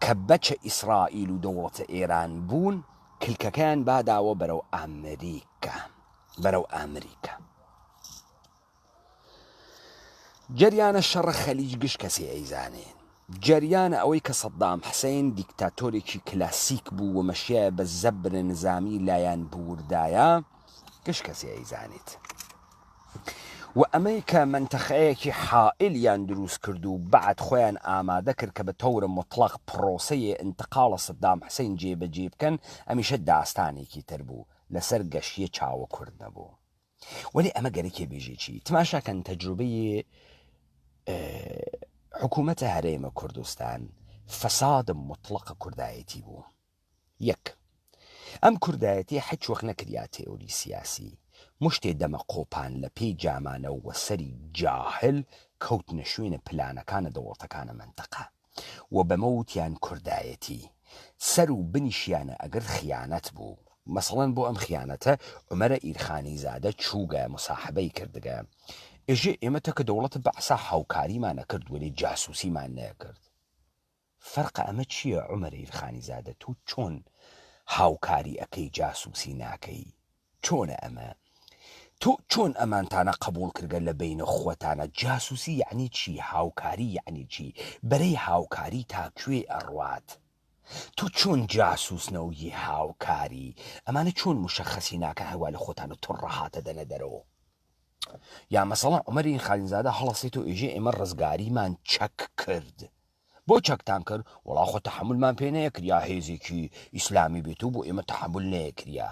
کە بەچە ئیسرائیل و دەوڵەتە ئێران بوون کلکەکەیان باداوە بەرەو ئامریکا بەرەو ئامریکا. جەریانە شەڕە خەلیج گشت کەسێ ئەیزانێ. جەریانە ئەوەی کە سەدام حسین دیکتاتۆرێکی کلاسیک بوو و مەشیایە بە زەبرە نزامی لایان بوردایە گشت کەسێ ئەیزانێت. و ئەمەی کە مەنتەقەیەکی حائیلیان دروست کرد و بەعد خۆیان ئامادە کرد کە بە تەورە موتڵەق پڕۆسەیێ ئینتقاڵە سەدام حسین جێ بە جێ بکەن ئەمیشە داستانێکی تر بوو لەسەر گەشیێ چاوە کورد نەبوو. وەلێ ئەمە گەرەکێ بێژێ چی؟ تماشا کەن تەجروبەیێ حکوومەتە هەرێمە کوردستان فەساد موتڵەقە کوردایەتی بوو. یەک، ئەم کوردایەتیە حچ وەخت نەکریا تێئۆری سیاسی، مشتێ دەمە قۆپان لە پێی جامانە و سەری جاهل کەوتنە شوێنە پلانەکانە دەوڵەتەکانە مەنتەقە و بەمە وتیان کوردایەتی. سەر و بنیشیانە ئەگرت خیانەت بوو. مەسەڵەن بۆ ئەم خیانەتە عومەرە ئیرخانیزادە چووگە موساحبەی کردگە ئێژێ ئێمە تەکە دەوڵەت بەعسا هاوکاریمان ئەکرد وەلێ جاسوسیمان نەکرد. فەرقە ئەمە چیە عومەر ئیلخانیزادە تۆ چۆن هاوکاری ئەکەی جاسوسی ناکەی چۆنە ئەمە تۆ چۆن ئەمانتانە قبوڵ کردگە لە بەینە خۆتانە جاسوسی یەعنی چی هاوکاری یەعنی چی بەرەی هاوکاری تا کوێ ئەڕوات تۆ چۆن جاسوس نەوگی هاوکاری ئەمانە چۆن مشەخەسی ناکەن هەروا لە خۆتانە تڕەهاتە دەنە دەرەوە یا مەسەڵەن عومەر ئیلخانیزادە هەڵەسێت و ئێژێ ئێمە ڕزگاریمان چەک کرد بۆ چەکتان کرد وەڵا خۆ تەحەمولمان پێ نەیەکریا هێزێکی ئیسلامی بێت و بۆ ئێمە تەحەمول نەیەکریا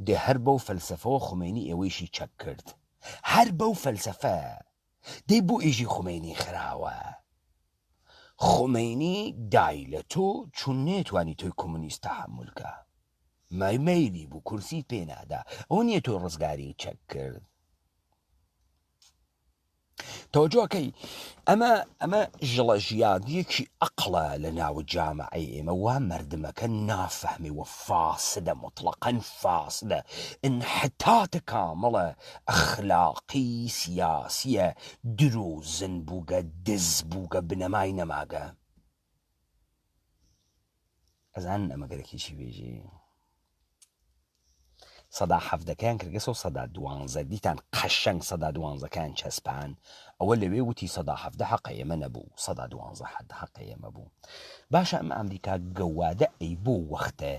دێ هەر بەو فەلسەفەوە خومەینی ئێوەیشی چەک کرد هەر بەو فەلسەفە دەی بۆ ئێژی خومەینی خراوە خومەینی دای لە تۆ چون نەیەتوانی تۆی کۆمۆنیست تەحەمول کە مای مەیلی بوو کورسیت پێ نادا ئەوە نییە تۆ ڕزگاری چەک کرد تەوەجۆکەی ئەمە ئەمە ژڵە ژیاگیەکی ئەقڵە لە ناو جامعەی ئێمە وا مردمەکە نافەهمێ وە فاسدە مطلقا فاسدە انحطاط کامڵە ئەخلاقی سیاسیە درۆزن بووگە دز بووگە بنەمای نەماگە ئەزانن ئەمە گەرەکی چی بێژی سەدا حەڤدەکەیان کردگەسەوە سەدا دوانزە دیتان قەشەنگ سەدا دوانزەکەیان چەسپان ئەوە لەوێ وتی سەدا حەڤدە حەقە ئێمە نەبوو سەدا دوانزە حەد حەقە ئێمە بوو باشە ئەم ئەمریکا گەوادە ئەی بۆ وەختە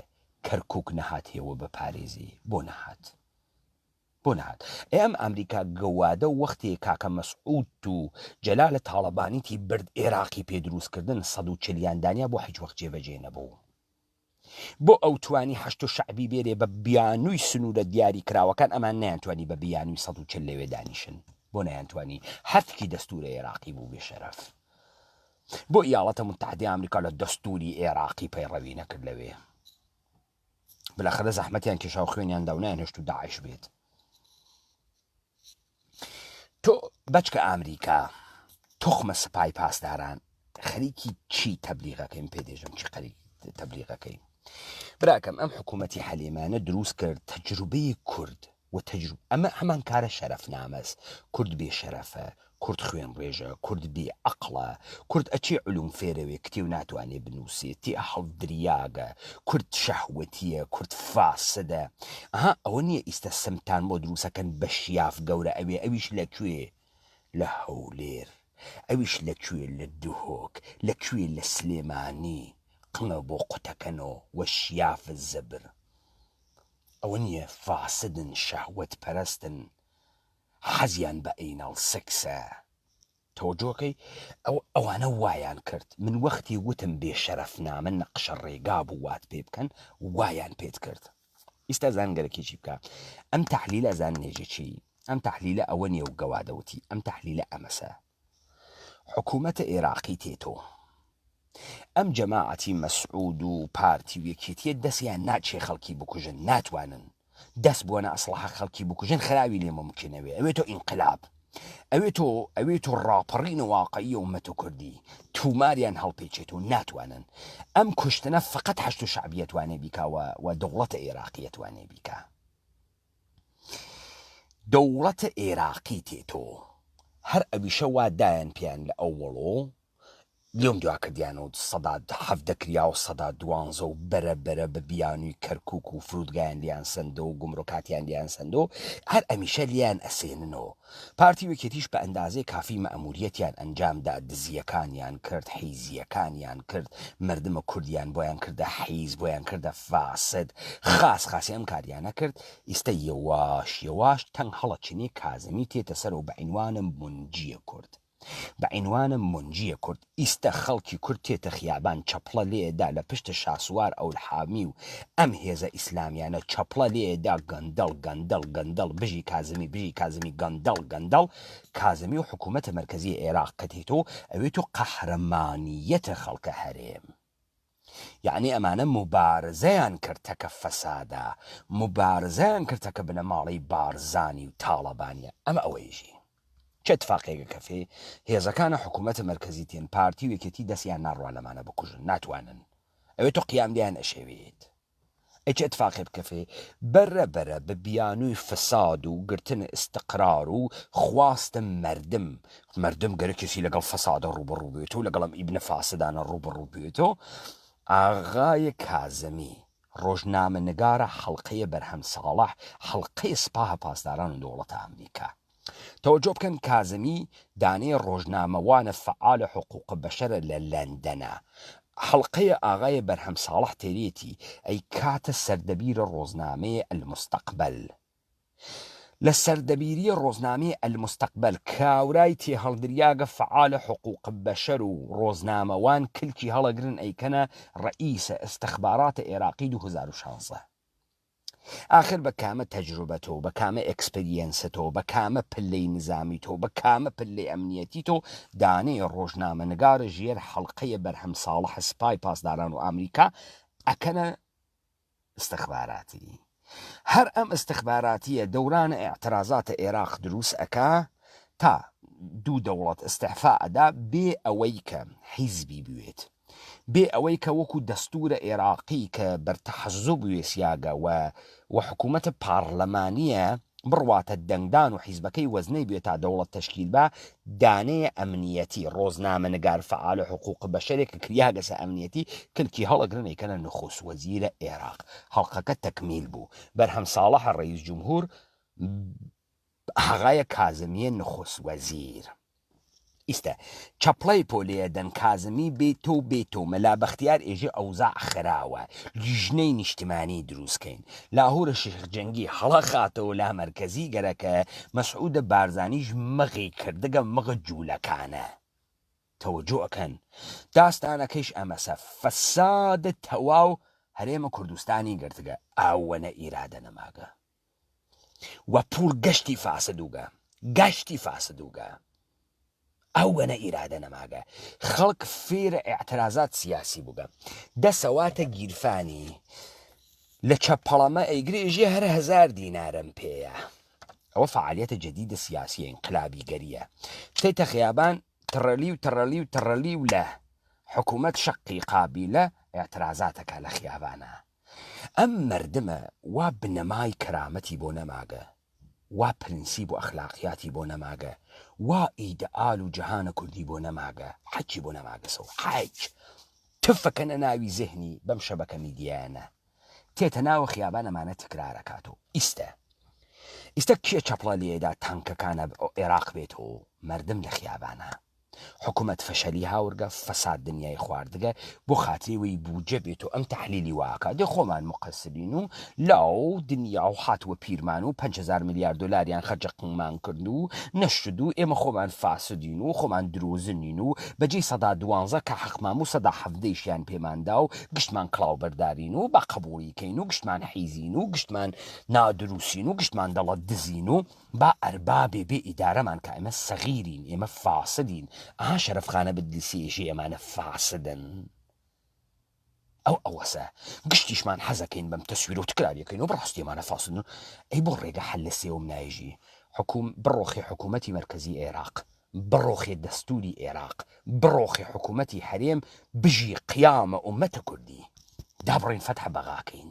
کەرکک نەهاتێوە بپارێزی بۆ نەهات بۆ نەهات ئەی ئەم ئەمریکا گەوادە وەختێ کاکە مەسعود و جەلالە تاڵەبانیتی برد ئێراقی پێ دروست کردن 140 یان دانیا بۆ هیچ وەخت جێبەجێ نەبوو بۆ ئەو توانی حەشد شەعبی بێرێ بە بیانووی سنوورە دیاری کراوەکان ئەمان نەیانتوانی بە بیانووی 140 لەوێ دانیشن بۆ نەیانتوانی هەتکی دەستورە ئێراقی بوو بێ شەرەف بۆ ئیاڵەتە متحدەی ئامریکا لە دەستوری ئێراقی پەیڕەوی نەکرد لەوێ بلاخرە زەحمەتیان کێشا و خوێنیان دا و نەیانهێشت و داعش بێت تۆ بەچکە ئامریکا توخمە سپای پاسداران خەریکی چی تەبلیغەکەیم پێ دێژم چی خەریک تەبلیغەکەی براکەم ئەم حکوومەتی حەلێمانە دروست کرد تەجروبەی کورد و تەجروب ئەمە هەمان کارە شەرەفنامەس کورد بێ شەرەفە کورد خوێن ڕێژە کورد بێ عەقڵە کورد ئەچێ علوم فێرەوێ کتێو ناتوانێ بنووسێ تێ هەڵدریاگە کورد شەهوەتیە کورد فاسدە ئەها ئەوە نییە ئیستە سمتان بۆ دروسەکەن بە شیاف گەورە ئەوێ ئەویش لە کوێ لە هەولێر ئەویش لە کوێ لە دهۆک لە کوێ لە سلێمانی قنە بۆ قوتەکەنۆ وە شیاف زبر. ئەوە نییە فاسدن شەهوەت پەرستن حەزیان بە ئەیناڵ سکسە تەوەجۆکەی ئەو ئەوانە وایان کرد من وەختی وتم بێ شەرەفنامە نەقشە ڕێگا بوو وات پێ بکەن وایان پێت کرد ئیستا زان گەرەکی چی بکە ئەم تەحلیلە زان نێژە چی ئەم تەحلیلە ئەوە نیە و گەوادەوتی ئەم تەحلیلە ئەمەسە حکوومەتە ئێراقی تێتۆ ئەم جەماعەتی مەسعود و پارتی و یەکێتیە دەسیان ناچێ خەڵکی بکوژن ناتوانن دەس بوەنە ئەسڵەحە خەڵکی بکوژن خراوی لێ مومکینەوێ ئەوێ تۆ ئینقلاب ئەوێ تۆ ئەوێ تۆ ڕاپەڕین واقعیە و مەت و کوردی توماریان هەڵپێچێت و ناتوانن ئەم کوشتنە فقط حەشد و شەعبیە توانێ بیکا و و دەوڵەتە ئێراقیە توانێ بیکا دەوڵەتە ئێراقی تێتۆ هەر ئەویشە وا دایان پیان لە ئەوەڵۆ لێم دوا کردیان و سەدا 17 کریا و سەدا دوانزە و بەرە بەرە بە بیانووی کەرکوک و فرودگایان لیان سەندۆ و گومرۆکاتیان لیان سەندۆ هەر ئەمیشە لیان ئەسێننۆ پارتی و یەکێتیش بە ئەندازەی کافی مەئموریەتیان ئەنجام دا دزیەکانیان کرد حیزیەکانیان کرد مەردمە کوردیان بۆیان کردە حیز بۆیان کردە فاسد خاس خاسی ئەم کاریانە کرد ئیستە یەواش یەواش تەنگ هەڵەچنێ کازمی تێتە سەرەوە بە عینوانە مونجیە کورد. بە عینوانە مونجیە کورد ئیستە خەڵکی کورد تێتە خیابان چەپڵە لێ دا لە پشت شاسوار ئەولحامی و ئەم هێزە ئیسلامیانە چەپڵە لێ دا گەندەڵ گەندەڵ گەندەڵ بژی کازمی بژی کازمی گەندەڵ گەندەڵ کازمی و حکومەتە مەرکەزی عێراق کە تێتۆ ئەوێتۆ قەحرەمانیەتە خەڵکە هەرێم. یەعنی ئەمانە موبارزەیان کرد تەکە فەسادە، موبارزەیان کرد تەکە بنەماڵەی بارزانی و تاڵەبانیە، ئەمە ئەوەیژی چ اتفاقێگە کەفێ، هێزەکانە حکوومەتە مەرکەزی تێن، پارتی و یەکێتی دەسیان ناڕوا لەمانە بکوژن، ناتوانن، ئەوێ تۆ قیام لێیان ئەشێوێت. ئەی چ ئتفاقێ بکەفێ؟ بەرە بەرە بە بیانووی فساد و گرتن ئستقرار و خواست مەردم، مەردم گەرەکێسی لەگەڵ فسادە ڕووبەڕوو بوێتۆ، لەگەڵ ئەم ئیبنە فاسدانە ڕووبەڕوو بوێتۆ، ئاغای کازمی، ڕۆژنامەنگارە حەڵقەیە بەرهەم ساڵح، حەڵقەی سپاه پاسداران و دەوڵەتە ئامریکا. تەوەجۆ بکەن کازمی دانەی ڕۆژنامەوانە فەعالە حقوق بەشەرە لە لەندەنە حەڵقەیە ئاغای بەرهەم ساڵح تێرێتی ئەی کاتە سەردەبیرە ڕۆزنامەیە المستقبل لە سەردەبیریە ڕۆزنامەی المستقبل کاورای تێهەڵدریاگە فەعالە حقوق بەشەر و ڕۆزنامەوان کلکی هەڵەگرن ئەیکەنە ڕەئیسە ئستخباراتە ئێراقی 2016. ئاخر بە کامە تەجروبە تۆ، بە کامە ئێکسپریەنسە تۆ، بە کامە پلەی نزامی تۆ، بە کامە پلەی ئەمنیەتی تۆ دانەیە ڕۆژنامەنگارە ژێر حەڵقەیە بەرهەم ساڵح سپای پاسداران و ئامریکا ئەکەنە ئستخباراتی. هەر ئەم ئستخباراتیە دەورانە ئیعترازاتە ئێراق دروس ئەکا تا دوو دەوڵەت ئستعفا ئەدا بێ ئەوەی کە حیزبی بوێت. بێ ئەوەی کە وەکو دەستوورە ئێراقی کە بەر تەحەزوب وێسیاگە و و حکوومەتە پاڕلەمانیە بڕواتە دەنگدان و حیزبەکەی وەزنەی بوێ تا دەوڵەت تەشکیل با دانەیە ئەمنیەتی ڕۆزنامەنگار فەعال حقوق بەشەرێ کە کریاگەسە ئەمنیەتی کلکی هەڵەگرن ئەیکەنە نخوست وەزیرە ئێراق حەڵقەکە تەکمیل بوو بەرهەم ساڵح ڕەئیس جمهور ئاغای کازمیە نخوست وەزیر. ئیستە چەپڵەی پۆ لێدەن کازمی بێ تۆ بێ تۆ مەلا بەختیار ئێژێ ئەوزاع خراوە لیژنەی نیشتمانی دروست کەین لاهورە شێخ جەنگی هەڵە خاتەوە لا مەرکەزی گەرەکە مەسعودە بارزانیش مغی کردگە مغ جولەکانە تەوەجۆ ئەکەن داستانەکەیش ئەمەسە فەساد تەواو هەرێمە کوردستانی گرتگە ئاوەنە ئیرادە نەماگە. وە پوڵ گەشتی فاسدوگە گەشتی فاسدوگە ئەوەنە ئیرادە نەماگە خەڵک فێرە ئیعترازات سیاسی بووگە دەسەواتە گیرفانی لە چەپەڵەمە ئەیگرێ ژێ هەر هەزار دینارم پێیە ئەوە فعالیەتە جدیدە سیاسیە ئینقلابی گەریە تێتە خیابان تڕەلی و تڕەلی و تڕەلی و لە حکوومەت شەقی قابیلە ئیعترازاتەکە لە خیابانە ئەم مەردمە وا بنەمای کەرامەتی بۆ نەماگە، وا پرنسیب و ئەخلاقیاتی بۆ نەماگە، وا ئیدئال و جەهانە کوردی بۆ نەماگە، حەچی بۆ نەماگەسەو حەچ تف ئەکەنە ناوی زهنی بەم شەبەکە میدیایانە تێتە ناوە خیابان ئەمانە تکرار ئەکاتۆ ئیستە ئیستە کێ چەپڵە لێدا تانکەکانە ئێراق بێتۆ مەردم لە خیابانە. حکومەت فەشەلی هاورگە، فەساد دنیای خواردگە، بۆ خاتری وەی بوجە بێت و ئەم تەحلیلی وا ئەکا دێ خۆمان موقەسرین و لاو دنیا و هات وە پیرمان و 5000 ملیار دۆلاریان خەرج قنگمان کرد و نەشد و ئێمە خۆمان فاسدین و خۆمان درۆزنین و بەجێی سەدا دوانزە کە حەقمان بوو سەدا حەڤدەیشیان پێمان دا و گشتمان کڵاو بەردارین و با قەبوڵی کەین و گشتمان حیزین و گشتمان نادروسین و گشتمان دەڵەت دزین و با ئەربابێ بێ ئیدارەمان کا ئێمە سەغیرین ئێمە فاسدین ئەها شەرەفخانە بدلیسی ئێژێ ئێمانە فاسدن ئەو ئەوەسە گشتیشمان حەزەکەین بەم تەسویرە و تکراریەکەین و بەڕاستی ئێمانە فاسدن ئەی بۆ ڕێگە حەل لە سێوم نایژی حکوم بڕۆخێ حکوومەتی مەرکەزی عێراق بڕۆخێ دەستوری عێراق بڕۆخێ حکوومەتی هەرێم بژی قیامە ئومەتە کوردی دابڕین فەتح بەغاکەین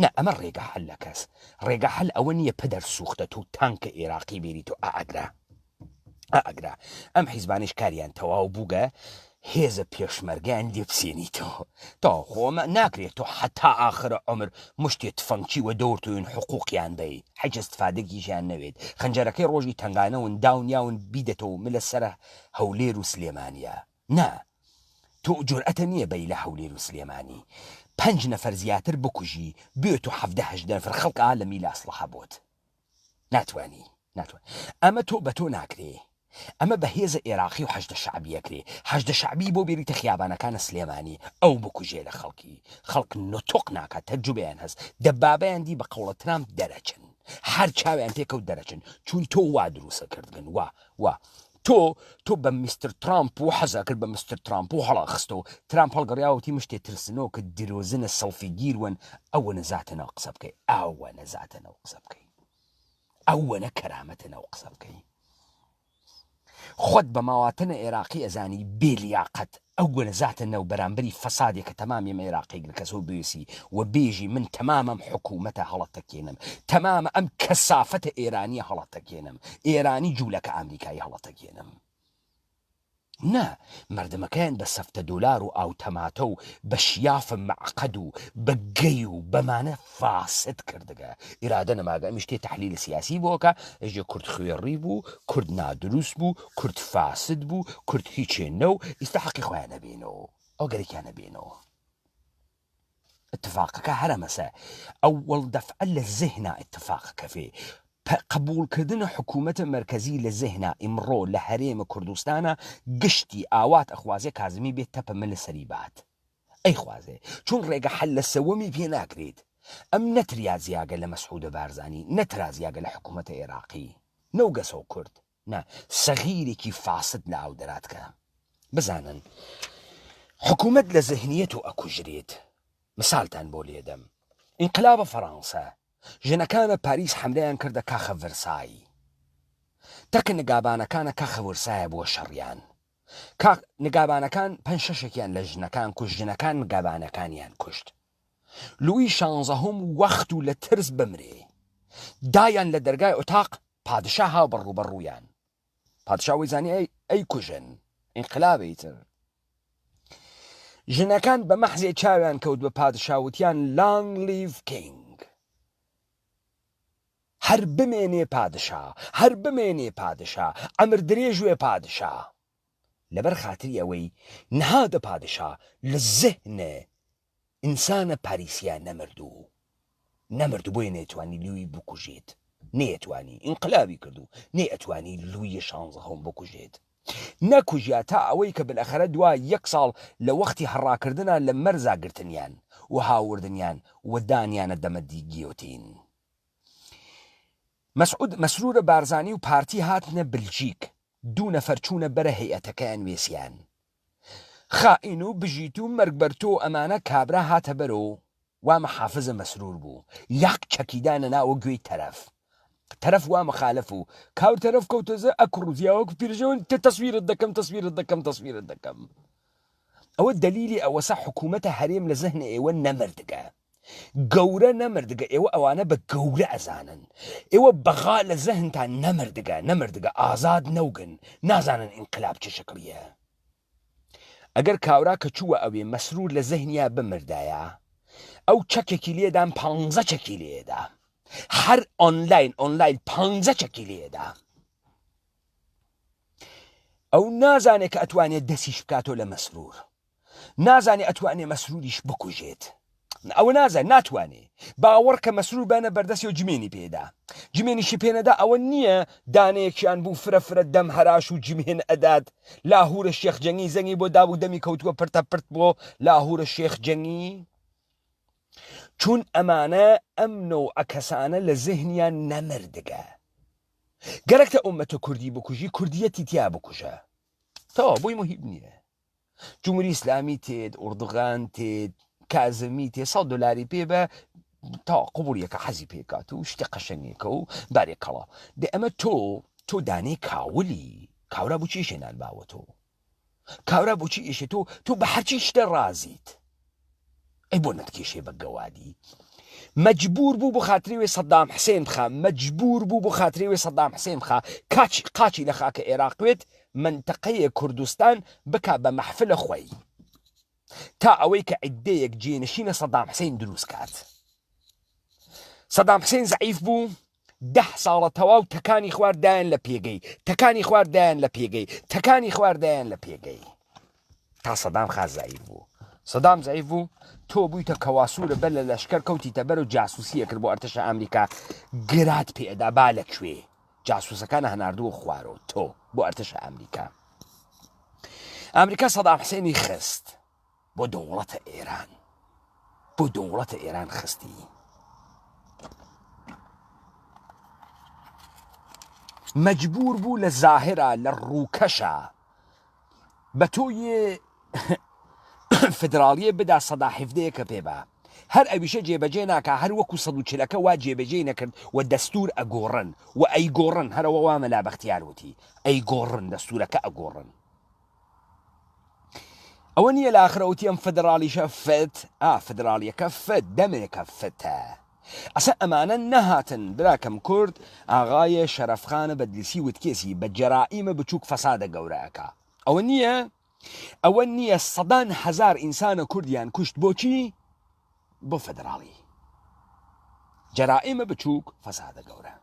نا ئەمە ڕێگە حەلە کەس ڕێگە حەل ئەوە نییە پدەر سوختە تۆ تانکە ئێراقی بێری تۆ ئاگرا ئاگرا ئەم حیزبانیش کاریان تەواو بووگە هێزە پێشمەرگیان لێ بسێنیتەوە تا خۆمە ناکرێت تۆ حتا ئاخرە عمر مشتێ تفەنگچی وە دەورتوین حقوقیان بەی حەج استفادەکیشیان نەوێت خەنجەرەکەی ڕۆژی تەنگانەون داونیاون بیدەتەوە ملە سەرە هەولێر و سلێمانە نا تۆ جورئەتە نیە بەی لە هەولێر و سلێمانی پەنج نەفەر زیاتر بکوژی بێت و حەڤدە هەژدە نەفەر خەڵک ئا لە میل ئەسڵەحە بۆت ناتوانی ناتوانی ئەمە تۆ بە تۆ ناکرێ ئەمە بە هێزە ئێراقی و حەشدە شەعبی ئەکرێ حەشدە شەعبی بۆ بێریتە خیابانەکانە سلێمانی ئەو بکوژێ لە خەڵکی خەڵک نوتوق ناکات تەجروبەیان هەست دەبابەیان دی بە قەوڵە ترامپ دەرەچن هەر چاویان پێکەوت دەرەچن چون تۆ وا دروسە کردگن وا وا تۆ تۆ بە میستر ترامپ و حەزا کرد بە مستر ترامپ و هەڵا خستەوە ترامپ هەڵگەڕیاوەتی مشتێ ترسنۆکە درۆزنە سڵفی گیرون ئەوە نەزاتە ناو قسە بکەی ئەوە نەزاتە ناو قسە بکەی ئەوەنە کەرامەتە ناو قسە بکەی خۆت بە ماواتنە ئێراقی ئەزانی بێ لیاقەت ئەوەنە زاتە نەو بەرامبەری فەسادێ کە تەمامی ئەم ئێراقەی گرکەسەو بوێسی و بێژی من تەمام ئەم حکوومەتە هەڵەتەکێنم تەمام ئەم کەسافەتە ئێرانیە هەڵەتەکێنم ئێرانی جوولەکە ئامریکایی هەڵەتەکێنم نا مەردمەکەیان بە سەفتە دۆلار و ئاو تەماتە و بە شیاف مەعقەد و بە گەی و بەمانە فاسد کردگە ئیرادە نەماگە ئەمیش تێ تەحلیل سیاسی بۆ ئەکا ئێژێ کورد خوێڕی بوو کورد نادروست بوو کورد فاسد بوو کورد هیچێ نەو ئیستا حەقی خۆیان ئەبێنەوە ئەو گەرەکیان ئەبێنەوە اتفاقەکە هەرەمەسە ئەوەڵ دەفعە لە زهنا اتفاقەکە فێ قبوڵکردن حکوومەتە مەرکەزی لە زهنا ئیمڕۆ لە هەرێمە کوردستانە گشتی ئاوات ئەخوازێ کازمی بێت تەپە مل سەری بات ئەیخوازێ چون ڕێگە حەل لە سەوەمی پێ ناکرێت ئەم نەتریازیاگە لە مەسعودە بارزانی نەترازیاگە لە حکوومەتە ئێراقی نەوگەسەو کورد نا سەغیرێکی فاسد لە ئاو دەراتکە بزانن حکوومەت لە زهنیەت و ئەکوژرێت مثالتان بۆ لێدەم ئینقلابە فەڕانسە ژنەکانە پاریس حەملەیان کردە کاخە ڤرسای تەک نگابانەکانە کاخە ورسایە بووە شەڕیان کاک نگابانەکان پەنج شەشێکیان لە ژنەکان کوشت ژنەکان نگابانەکانیان کوشت لوی شانزەهۆم وەخت و لە ترس بمرێ دایان لە دەرگای ئۆتاق پادشا هاو بە ڕووبەڕوویان پادشا وەی زانی ئەی ئەی کوژن ئینقلابی تر ژنەکان بە مەحزێ چاویان کەوت بە پادشا وتیان لانگ لیڤ کینگ هەر بمێنێ پادشا هەر بمێنێ پادشا عەمر درێژ وێ پادشا لەبەر خاتری ئەوەی نهادە پادشا لە زهنێ ئینسانە پاریسیا نەمردوو نەمردوو بۆیە نەیتوانی لوی بکوژێت نەیەتوانی ئینقلابی کردو نەیئەتوانی لویە شانزەهەم بکوژێت نەکوژیا تا ئەوەی کە بلئەخەرە دوا یەک ساڵ لە وەختی هەڕاکردنا لە مەرزا گرتنیان و هاوردنیان و دانیانە دەمە دی گیۆتین. مەسعود مەسرورە بارزانی و پارتی هاتنە بلژیک دوو نەفەر چوونە بەرە هەیئەتەکەیان وێسیان خائین و بژیت و مەرگ بەر تۆ و ئەمانە کابرا هاتە بەرۆ وا محافزە مەسرور بوو یاک چەکی دانە ناوە گوێی تەرەف تەرەف وا مخالف و کاور تەرەف کەوتە زە ئەکڕوزیاوە وەکو پیرژەوەن تە تەسویرت دەکەم تەسویرت دەکەم تەسویرت دەکەم ئەوە دەلیلی ئەوەسە حکوومەتە هەرێم لە زەهنە ئێوە نەمردگە گەورە نەمردگە ئێوە ئەوانە بە گەورە ئەزانن ئێوە بەغا لە زەهنتان نەمردگە نەمردگە ئازاد نەوگن نازانن ئینقلاب چ شکڵیە ئەگەر کاورا کە چووە ئەوێ مەسرور لە زەهنیا بمردایە ئەو چەکێکی لێدان پانزە چەکی لێدا هەر ئۆنلاین ئۆنلاین پانزە چەکی لێدا. ئەو نازانێ کە ئەتوانێ دەسیش بکاتۆ لە مەسرور. نازانێ ئەتوانێ مەسروریش بکوژێت. ئەوە نازانێ ناتوانێ. باوەڕ کە مەسرور بەنە بەردەستی و جمێنی پێدا. جمێنیشی پێنەدا ئەوە نییە دانەیەکیان بوو فرە فرە دەم هەراش و جمێن ئەدات. لاهورە شێخ جەنگی زەنگی بۆ دابوو دەمی کەوتووە پرتە پرت بۆ لاهورە شێخ جەنگی. چون ئەمانە ئەم نەوعە کەسانە لە زهنیان نەمردگە. گەرەکتە ئومەتە کوردی بکوژی کوردیەتی تیا بکوژە تەواو بۆی مهیم نییە جمهوری ئیسلامی تێت ئوردغان تێت کازمی تێ سە دلاری پێ بە تا قوبولیەکە حەزی پێکات و شتە قەشەنگێکە و بارێک کەڵا دە ئەمە تۆ تۆ دانێ کاولی کاورا بۆچی شێنان باوە تۆ کابرا بۆچی ئیشێ تۆ تۆ بە هەرچی شتە ڕازیت ئەی بۆ نەتکێشێ بە گەوادی مەجبور بوو بۆ خاتری وێ سەدام حسێن بخا مەجبور بوو بۆ خاتری وێ سەدام حسێن بخا کاچی قاچی لە خاکە عێراق وێت منتەقەیە کوردستان بکا بە مەحفلە خۆی تا ئەوەی کە عیدەیەک جێنشینە سەدام حسین دروست کات سەدام حسین زعیف بوو ده ساڵە تەواو تەکانی خوار دایان لە پێگەی تەکانی خوار دایان لە پێگەی تەکانی خوار دایان لە پێگەی تا سەدام خاس زعیف بوو سەدام زعیف بوو تۆ بوویتە کەواسوورە بەر لە لەشکەر کەوتیتە بەر و جاسوسیە کرد بۆ ئەرتەشە ئەمریکا گرات پێدا با لە کوێ جاسوسەکان هەناردووە خوارەوە تۆ بۆ ئەرتەشە ئەمریکا ئەمریکا سەدام حسێنی خست بۆ دەوڵەتە ئێران بۆ دەوڵەتە ئێران خستی مەجبور بوو لە زاهرا لە ڕووکەشە بە تۆ یێ فدراڵیە بدا سەدا حیڤدەیە کە پێ با هەر ئەویشە جێبەجێ ناکا هەر وەکو سەدوچلەکە وا جێبەجێی نەکرد و دەستور ئەگۆڕن و ئەیگۆڕن هەرەوە وا مەلا بەختیار وتی ئەیگۆڕن دەستورەکە ئەگۆڕن ئەوە نییە لە ئاخرە وتی ئەم فدراڵیشە فت ئا فدراڵیەکە فت دەمێکە فتە ئەسە ئەمانە نەهاتن براکەم کورد ئاغایە شەرەفخانە بەدلیسی وتکێسی بە جەرائیمە بچووک فەسادە گەورە ئەکا ئەوە نییە ئەوە نییە سەدان هەزار ئینسانە کوردیان کوشت بۆچی بۆ فەدراڵی جەرائیمە بچووک فەسادە گەورە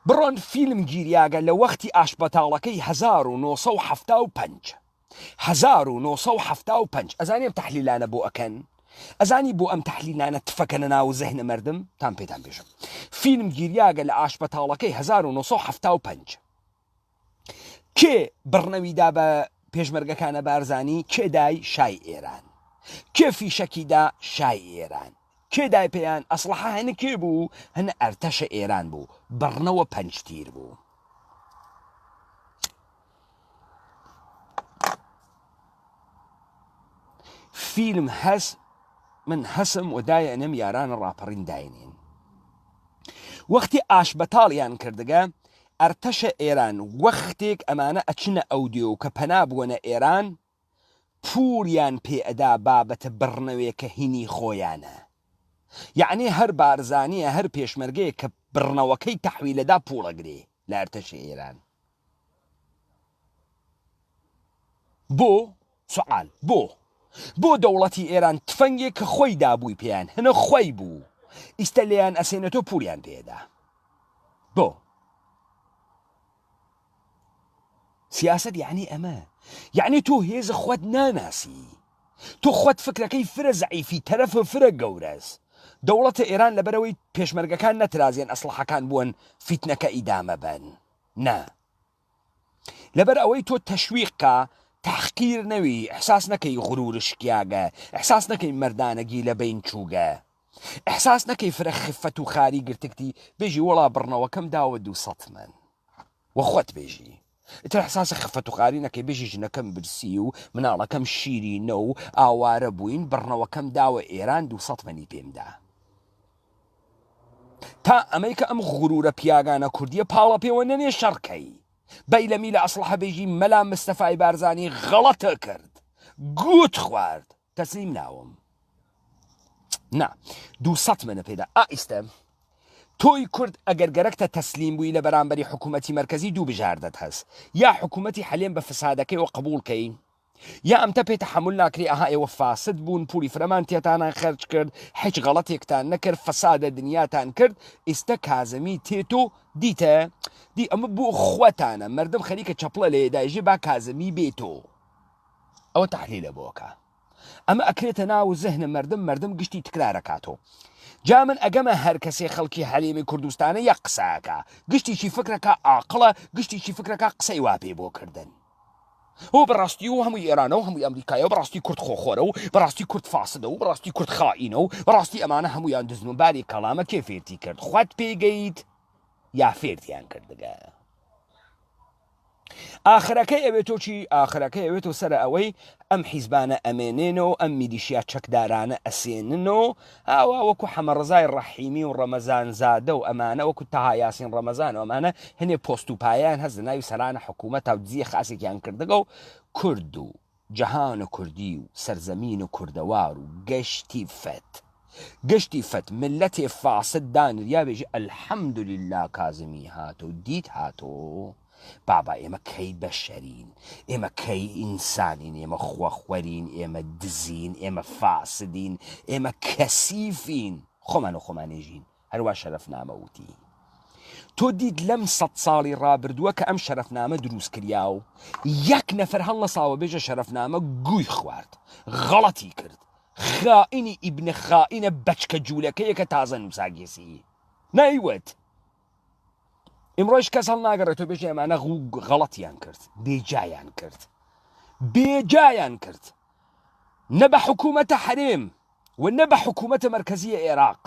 بڕۆن فیلم گیریاگە لە وەختی ئاشبەتاڵەکەی 1975 1975 ئەزانی ئەم تەحلیلانە بۆ ئەکەن ئەزانی بۆ ئەم تەحلیلانە تفەکەنە ناو زەهنە مردم تام پێتان بێژم فیلم گیریاگە لە ئاشبەتاڵەکەی 1975 کێ بڕنەوی دا بە پێشمەرگەکانە بارزانی کێ دای شای ئێران کێ فیشەکی دا شای ئێران کێ دای پێیان ئەسڵەحە هەنە کێ بوو هەنە ئەرتەشە ئێران بوو بڕنەوە پەنج تیر بوو. فیلم هەس من هەسم و دایەنم یارانە ڕاپەڕین داینین وەختی ئاشبەتاڵیان کردگە ئەرتەشە ئێران وەختێک ئەمانە ئەچنە ئەودیو کە پەنا بوەنە ئێران پوڵیان پێ ئەدا بابەتە بڕنەوێ کە هینی خۆیانە یەعنی هەر بارزانیە هەر پێشمەرگەیەک کە بڕنەوەکەی تەحویلەدا پوڵ ئەگرێ لە ئەرتەشی ئێران بۆ؟ سوعال بۆ؟ بۆ دەوڵەتی ئێران تفەنگێک کە خۆی دابووی پێیان هەنە خۆی بوو ئیستە لێیان ئەسێنێتۆ پوڵیان پێدا بۆ؟ سیاسەت یعنی ئەمە یعنی تۆ هێز خۆت ناناسی تۆ خۆت فکرەکەی فرە زەعیفی تەرەفە فرە گەورەس دەوڵەتە ئێران لەبەرەوەی پێشمەرگەکان نەترازێن ئەسڵەحەکان بوون فیتنەکە ئیدامە بەن نا لەبەر ئەوەی تۆ تەشویق کا تەحقیر نەوی ئحساس نەکەی غرور شکیاگە ئحساس نەکەی مەردانەگی لە بەین چووگە ئحساس نەکەی فرە خفەت و خاری گرتگتی بێژی وەڵا بڕنەوەکەم داوە دووسەد تمەن وە خۆت بێژی ئیتر احساس خفەت و خاری نەکەی بێژی ژنەکەم برسی و مناڵەکەم شیرینە و ئاوارە بووین بڕنەوەکەم داوە ئێران دووسەد تمەنی پێم دا تا ئەمەی کە ئەم غرورە پیاگانە کوردیە پاڵە پێوە نەنێ شەڕکەی بەیلەمی لە ئەسڵحە بێژی مەلا مستەفای بارزانی غەڵەتە کرد گوت خوارد تەسلیم ناوم نا دووسەد منە پێدا ئا ئیستە تۆی کورد ئەگەر گەرەکتە تەسلیم بووی لە بەرامبەری حکوومەتی مەرکەزی دوو بژاردەت هەس یا حکوومەتی حەلێم بە فسادەکەیەوە قبوڵ کەی. یا ئەمتە پێ تەحەمول ناکرێ ئەها ئێوە فاسد بوون پولی فرەمان تێتانان خەرج کرد حیچ غەڵەتێکتان نەکرد فەسادە دنیاتان کرد ئیستە کازمی تێتۆ دیتە دی ئەمە بۆ خوەتانە مەردم خەریکە چەپڵە لێ دایژێ با کازمی بێتۆ ئەوە تەحلیلە بۆکە ئەمە ئەکرێتە ناو زهن مەردم مەردم گشتی تکرارەکاتۆ جا من ئەگەمە هەر کەسێ خەڵکی هەرێمی کوردستانە یەک قسەکە گشتیشی فکرەکە ئاقڵە گشتیشی فکرەکە قسەی وا پێ بۆ کردن هۆ بەڕاستی و هەمووی ئێرانە و هەمووی ئەمریکایە و بەڕاستی کورد خۆخۆرە و بەڕاستی کورد فاسدە و بەڕاستی کورد خائینە و بەڕاستی ئەمانە هەموویان دزن و باری کەڵامە کێ فێرتی کرد خوت پێی گەیت یا فێرتیان کردگە ئاخرەکەی ئەوێتۆ چی ئاخرەکەی ئەوێتۆ سەرە ئەوەی ئەم حیزبانە ئەمێنێنەوە ئەم میلیشیا چەکدارانە ئەسێننەوە ئاوا وەکو حەمەڕەزای ڕەحیمی و ڕەمەزان زادە و ئەمانە وەکو تەها یاسین ڕەمەزان و ئەمانە هەنێ پۆست و پایەیان هەس لە ناوی سەرانە حکوومەتا و دزیە خاسێکیان کردگە و کورد و جەهان و کوردی و سەرزەمین و کوردەوار و گەشتی فەت گشتی فەت ملەتێ فاسد دانریا بێژی الحمدللە کازمی هاتۆ دیت هاتۆ بابا ئێمە کەی بەشەرین ئێمە کەی ئینسانین ئێمە خۆخۆرین ئێمە دزین ئێمە فاسدین ئێمە کەسیفین خۆمان و خۆمانێژین هەروا شەرەفنامە وتی تۆ دیت لەم سە ساڵی ڕابردووە کە ئەم شەرەفنامە دروست کریا و یەک نەفەر هەڵنەساوە بێژە شەرەفنامە گوی خوارد غەڵەتی کرد خائینی ئیبنە خائینە بەچکە جوولەکەیەکە تازە نووساگێسی نایوت ئیمڕۆیش کەس هەڵناگەڕێتەوە بێژێ ئەمانە غەڵەتیان کرد بێجایان کرد بێجایان کرد نە بە حکوومەتە حەرێم و نە بە حکوومەتە مەرکەزیە عێراق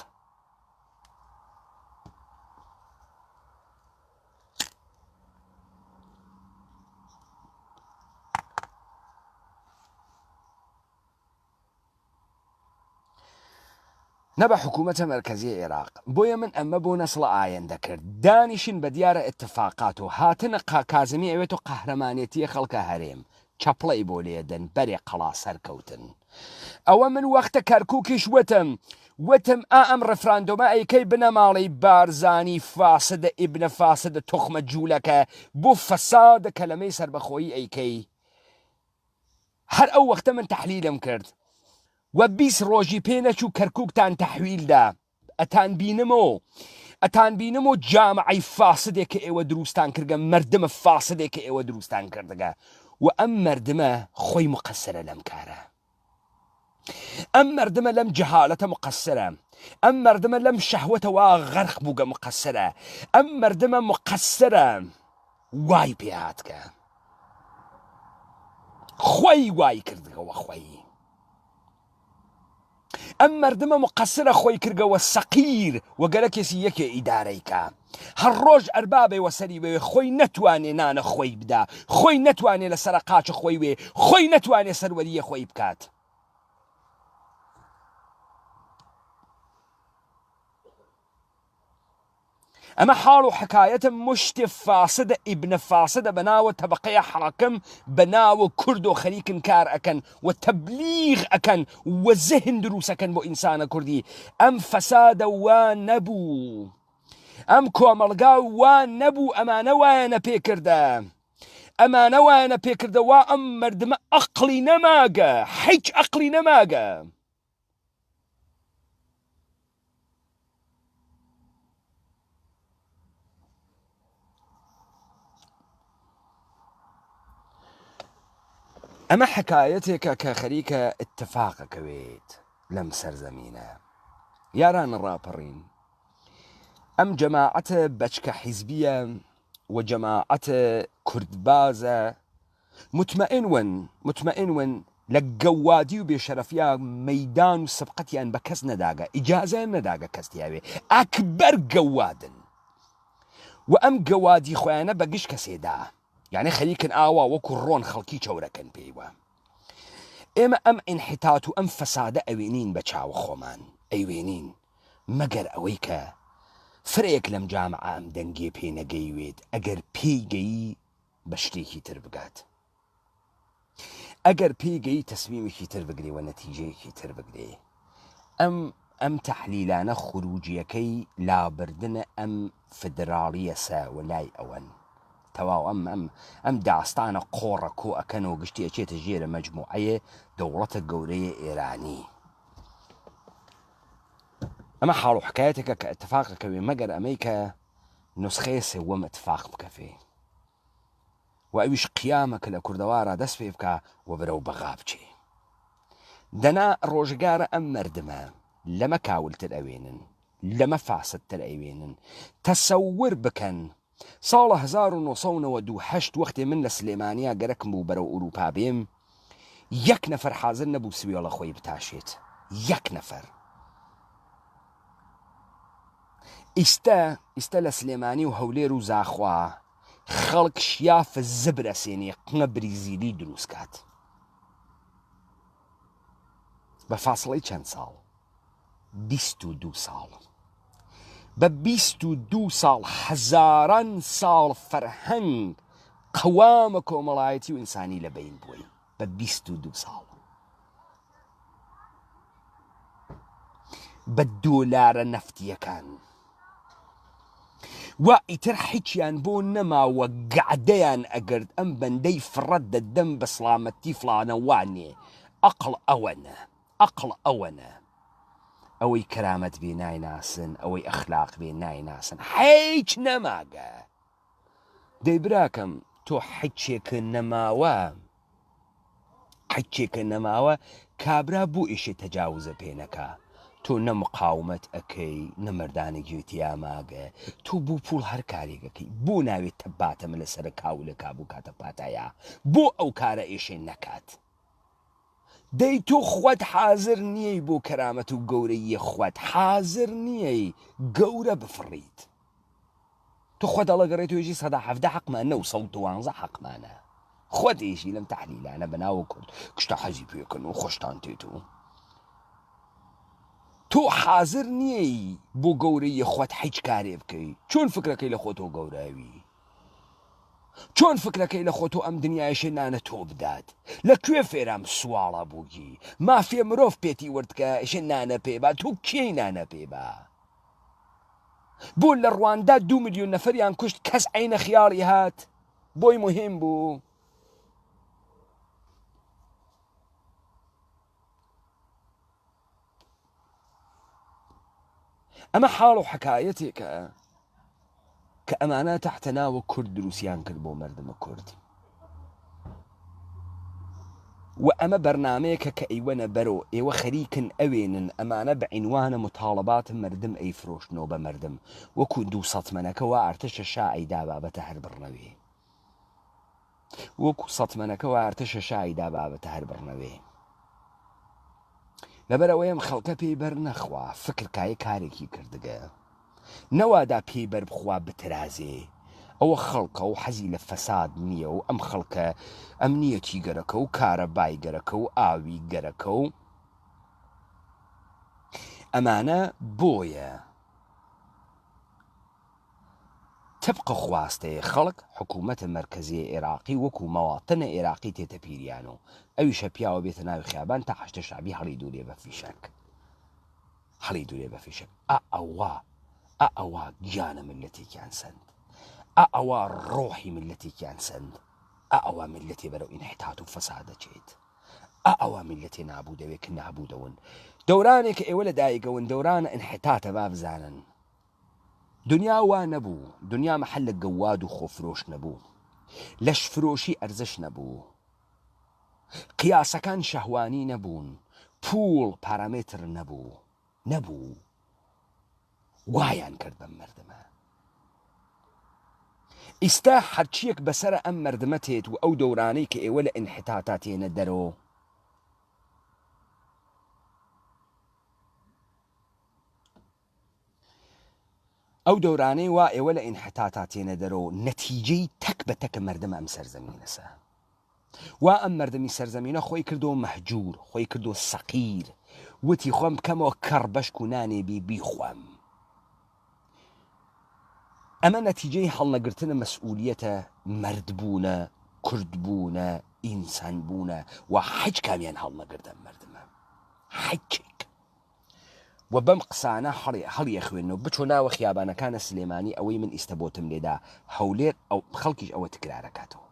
نە بە حکوومەتە مەرکەزیی عێراق. بۆیە من ئەمە بۆ نەسڵە ئایەندە کرد. دانیشن بە دیارە ئیتفاقات و هاتنە قا کازمی ئەوێت و قەهرەمانێتیە خەڵکە هەرێم چەپڵەی بۆ لێدەن بەرێ قەڵا سەرکەوتن. ئەوە من وەختە کەرکوکیش وتم وتم ئا ئەم ڕفراندۆمە ئەیکەی بنەماڵەی بارزانی فاسدە ئیبنە فاسدە توخمە جولەکە بۆ فەسادە کەلەمەی سەربەخۆیی ئەیکەی هەر ئەو وەختە من تەحلیلم کرد و 20 ڕۆژی پێ نەچوو کەرکوکتان تەحویل دا ئەتان بینمۆ ئەتان بینم و جامعەی فاسدێک کە ئێوە دروستان کردگە مردمە فاسدێک کە ئێوە دروستان کردگە و ئەم مردمە خۆی مقەسرە لەم کارە ئەم مردمە لەم جەهالەتە مقەسرە ئەم مردمە لەم شەهوەتە وا غەرق بووگە مقەسرە ئەم مردمە مقەسرە وای پێ هاتگە خۆی وای کردگە وە خۆی ئەم مردمە مقەسرە خۆی کردگە وە سەقیر و گەرەکێسی یەکێ ئیدارەی کا هەر ڕۆژ ئەربابێ وە سەری بەوێ خۆی نەتوانێ نانە خۆی بدا خۆی نەتوانێ لە سەرە قاچە خۆی وێ خۆی نەتوانێ سەروەریە خۆی بکات. ئەمە حاڵ و حەکایەتە مشتێ فاسدە ئیبنە فاسدە بەناوە تەبەقەیە حاکم بەناوە کوردۆ خەریکن کار ئەکەن و تەبلیغ ئەکەن و زهن دروسەکەن بۆ ئینسانە کوردی ئەم فەسادە وا نەبوو ئەم کۆمەڵگا وا نەبوو ئەمانە وایەنە پێکردە ئەمانە وایەنە پێکردە وا ئەم مردمە ئەقڵی نەماگە حیچ ئەقڵی نەماگە ئەمە حەکایەتێکە کە خەریکە ئیتفاقەکەوێت لەم سەرزەمینە. یاران ڕاپەڕین ئەم جەماعەتە بەچکە حیزبیە و جەماعەتە کوردبازە مطمئن ون مطمئن ون لە گەوادی و بێشەرەفیا مەیدان و سبقەتیان بە کەس نەداگە ئیجازەیان نەداگە کەس تیاوێ ئەکبەر گەوادن و ئەم گەوادی خۆیانە بە گشت کەسێدا یعنی خەریکن ئاوا وەکو ڕۆن خەڵکی چەورەکەن پێیوە ئێمە ئەم ئینحیتات و ئەم فەسادە ئەوێنین بە چاوە خۆمان ئەیوێنین مەگەر ئەوەی کە فرەیەک لەم جامعە ئەم دەنگێ پێ نەگەیوێت ئەگەر پێی گەیی بە شتێکی تر بگات ئەگەر پێی گەی تەسمیمێکی تر بگرێ و نەتیجەیەکی تر بگرێ ئەم ئەم تەحلیلانە خروجیەکەی لابردنە ئەم فدراڵیەسە و لای ئەوەن. تەواو ئەم ئەم ئەم داستانە قۆڕە کۆ ئەکەنەوە گشتی ئەچێتە ژێرە مەجموعەیە دەوڵەتە گەورەیە ئێرانی. ئەمە حاڵ و حکایەتێکە کە ئتفاق ئەکەوێ مەگەر ئەمەی کە نوسخەیە سێوەم ئتفاق بکەفێ و ئەویش قیامە کە لە کوردەوارا دەست پێ بکا و بەرەو بەغا بچێ. دەنا ڕۆژگارە ئەم مەردمە لەمە کاولتر ئەوێنن، لەمە فاسدتر ئەیوێنن. تەسەور بکەن ساڵە 1998 وەختێ من لە سلێمانیا گەرەکم بوو بەرەو ئورووپا بێم، یەک نەفەر حازر نەبوو سوێڵە خۆی بتاشێت. یەک نەفەر. ئیستە ئیستە لە سلێمانی و هەولێر و زاخوا خەڵک شیاف زبر ئەسێنێ قنە بریزیلی دروست کات. بە فاسڵەی چەند ساڵ؟ 22 ساڵ. بە 22 ساڵ هەزاران ساڵ فەرهەنگ قەوامە کۆمەڵایەتی و ئینسانی لە بەین بووی بە 22 ساڵ. بە دۆلارە نەفتیەکان وا ئیتر حیچیان بۆ نەماوە گەعدەیان ئەگرت ئەم بەندەی فڕە دەدەم بە سڵامەتی فڵانە وانێ ئەقڵ ئەوەنە ئەقڵ ئەوەنە ئەوەی کەرامەت بێ نایناسن ئەوەی ئەخلاق بێ نایناسن حیچ نەماگە دەی براکەم تۆ حیچێکە نەماوە حیچێکە نەماوە کابرا بۆ ئیشێ تەجاوزە پێ نەکا تۆ نە مقاومەت ئەکەی نە مەردانە گوێ تیا ماگە تۆ بۆ پوڵ هەر کارێک ئەکەی بۆ ناوێ تەباتە ملە سەرە کاولە کا بۆ کاتە پاتایا بۆ ئەو کارە ئێشێ نەکات دەی تۆ خوەت حازر نیەی بۆ کەرامەت و گەورەییە خوەت حازر نیەی گەورە بفڕیت تو خۆت هەڵەگەڕێی تۆ یژی 17% حەقمان نە و 112 حەقمانە خۆت ئێژی لەم تەحلیلانە بە ناوە کورد کشتە حەزی پێکەن و خۆشتان تێت و تۆ حازر نییەی بۆ گەورەیە خۆت حیچ کارێ بکەی چۆن فکرەکەی لە خۆتۆ گەوراوی چۆن فکرەکەی لە خۆتۆ ئەم دنیایشێ نانە تۆ بدات لە کوێ فێرام سواڵە بووگی مافێ مرۆڤ پێتی وردکە ئێشێ نانە پێ با تۆ کێی نانە پێ با بۆ لە ڕواندا دوو ملیۆن نەفەریان کوشت کەس عینە خیاڵی هات بۆی مهم بوو ئەمە حاڵ و حکایەتێکە کە ئەمانە تەحتە ناوە کورد دروستیان کرد بۆ مەردمە کورد و ئەمە بەرنامەیەکە کە ئەیوەنە بەرۆ ئێوە خەریکن ئەوێنن ئەمانە بە عینوانە متاڵەبات مەردم ئەیفرۆشنەوە بە مەردم وەکو دوو تمەنەکە وا ئەرتەشە شا ئەیدا بابەتە هەر بڕنەوێ وەکو سەتمەنەکە وا ئەرتەشە شا ئەیدا بابەتە هەر بڕنەوێ لەبەر ئەوەی ئەم خەڵکە پێی بەر نەخوا فکر کایە کارێکی کردگە نەوادا پێی بەر بخوا بترازێ ئەوە خەڵکە و حەزی لە فەساد نییە و ئەم خەڵکە ئەمنیەتی گەرەکە و کارەبای گەرەکە و ئاوی گەرەکە و ئەمانە بۆیە تبق خواستەێ خەڵک حکوومەتە مەرکەزیێ ئێراقی وەکوو مەواتنە ئێراقی تێتە پیریان و ئەویشە پیاوە بێتە ناوی خیابان تا حەشدە شەعبی هەڵی دوورێ بە فیشەک هەڵی دوورێ بە فیشەک ئا ئەوە ئا ئەوە گیانە ملەتێکیان سەند ئا ئەوە ڕۆحی ملەتێکیان سەند ئا ئەوە ملەتێ بەرەو ئینحتات و فەساد دەچێت ئا ئەوە ملەتێ نابوودەوێ کە نابوودەون دەورانێک کە ئێوە لە دایکەون دەورانە ئینحتاتە با بزانن دنیا وا نەبوو، دنیا مەحەلە گەواد و خۆفرۆش نەبوو، لەشفرۆشی ئەرزش نەبوو، قیاسەکان شەهوانی نەبوون، پووڵ پارامێتر نەبوو، نەبوو. وایان کرد بەم مەردمە. ئیستا هەرچیەک بەسەرە ئەم مەردمە تێت و ئەو دەورانەی کە ئێوە لە ئینحتاتا تێنە دەرۆ، ئەو دەورانەی وا ئێوە لە ئینحتاتا تێنە دەرۆ نەتیجەی تەک بە تەکە مەردمە ئەم سەرزەمینەسە. وا ئەم مەردمی سەرزەمینە خۆی کردۆ مەهجور، خۆی کردۆ سەقیر، وتی خۆم بکەمەوە کەڕ بەشکو نانێ بی بیخۆم. ئەمە نەتیجەی هەڵنەگرتنە مەسئولیەتە، مەرد بوونە، کورد بوونە، ئینسان بوونە، وا حیچ کامیان هەڵنەگرت ئەم مەردمە. حیچێک. و بەم قسانە هەڵیەخوێننەوە بچۆ ناوە خیابانەکانە سلێمانی ئەوەی من ئیستە بۆتم لێدا هەولێر ئەو خەڵکیش ئەوە تکرارەکاتەوە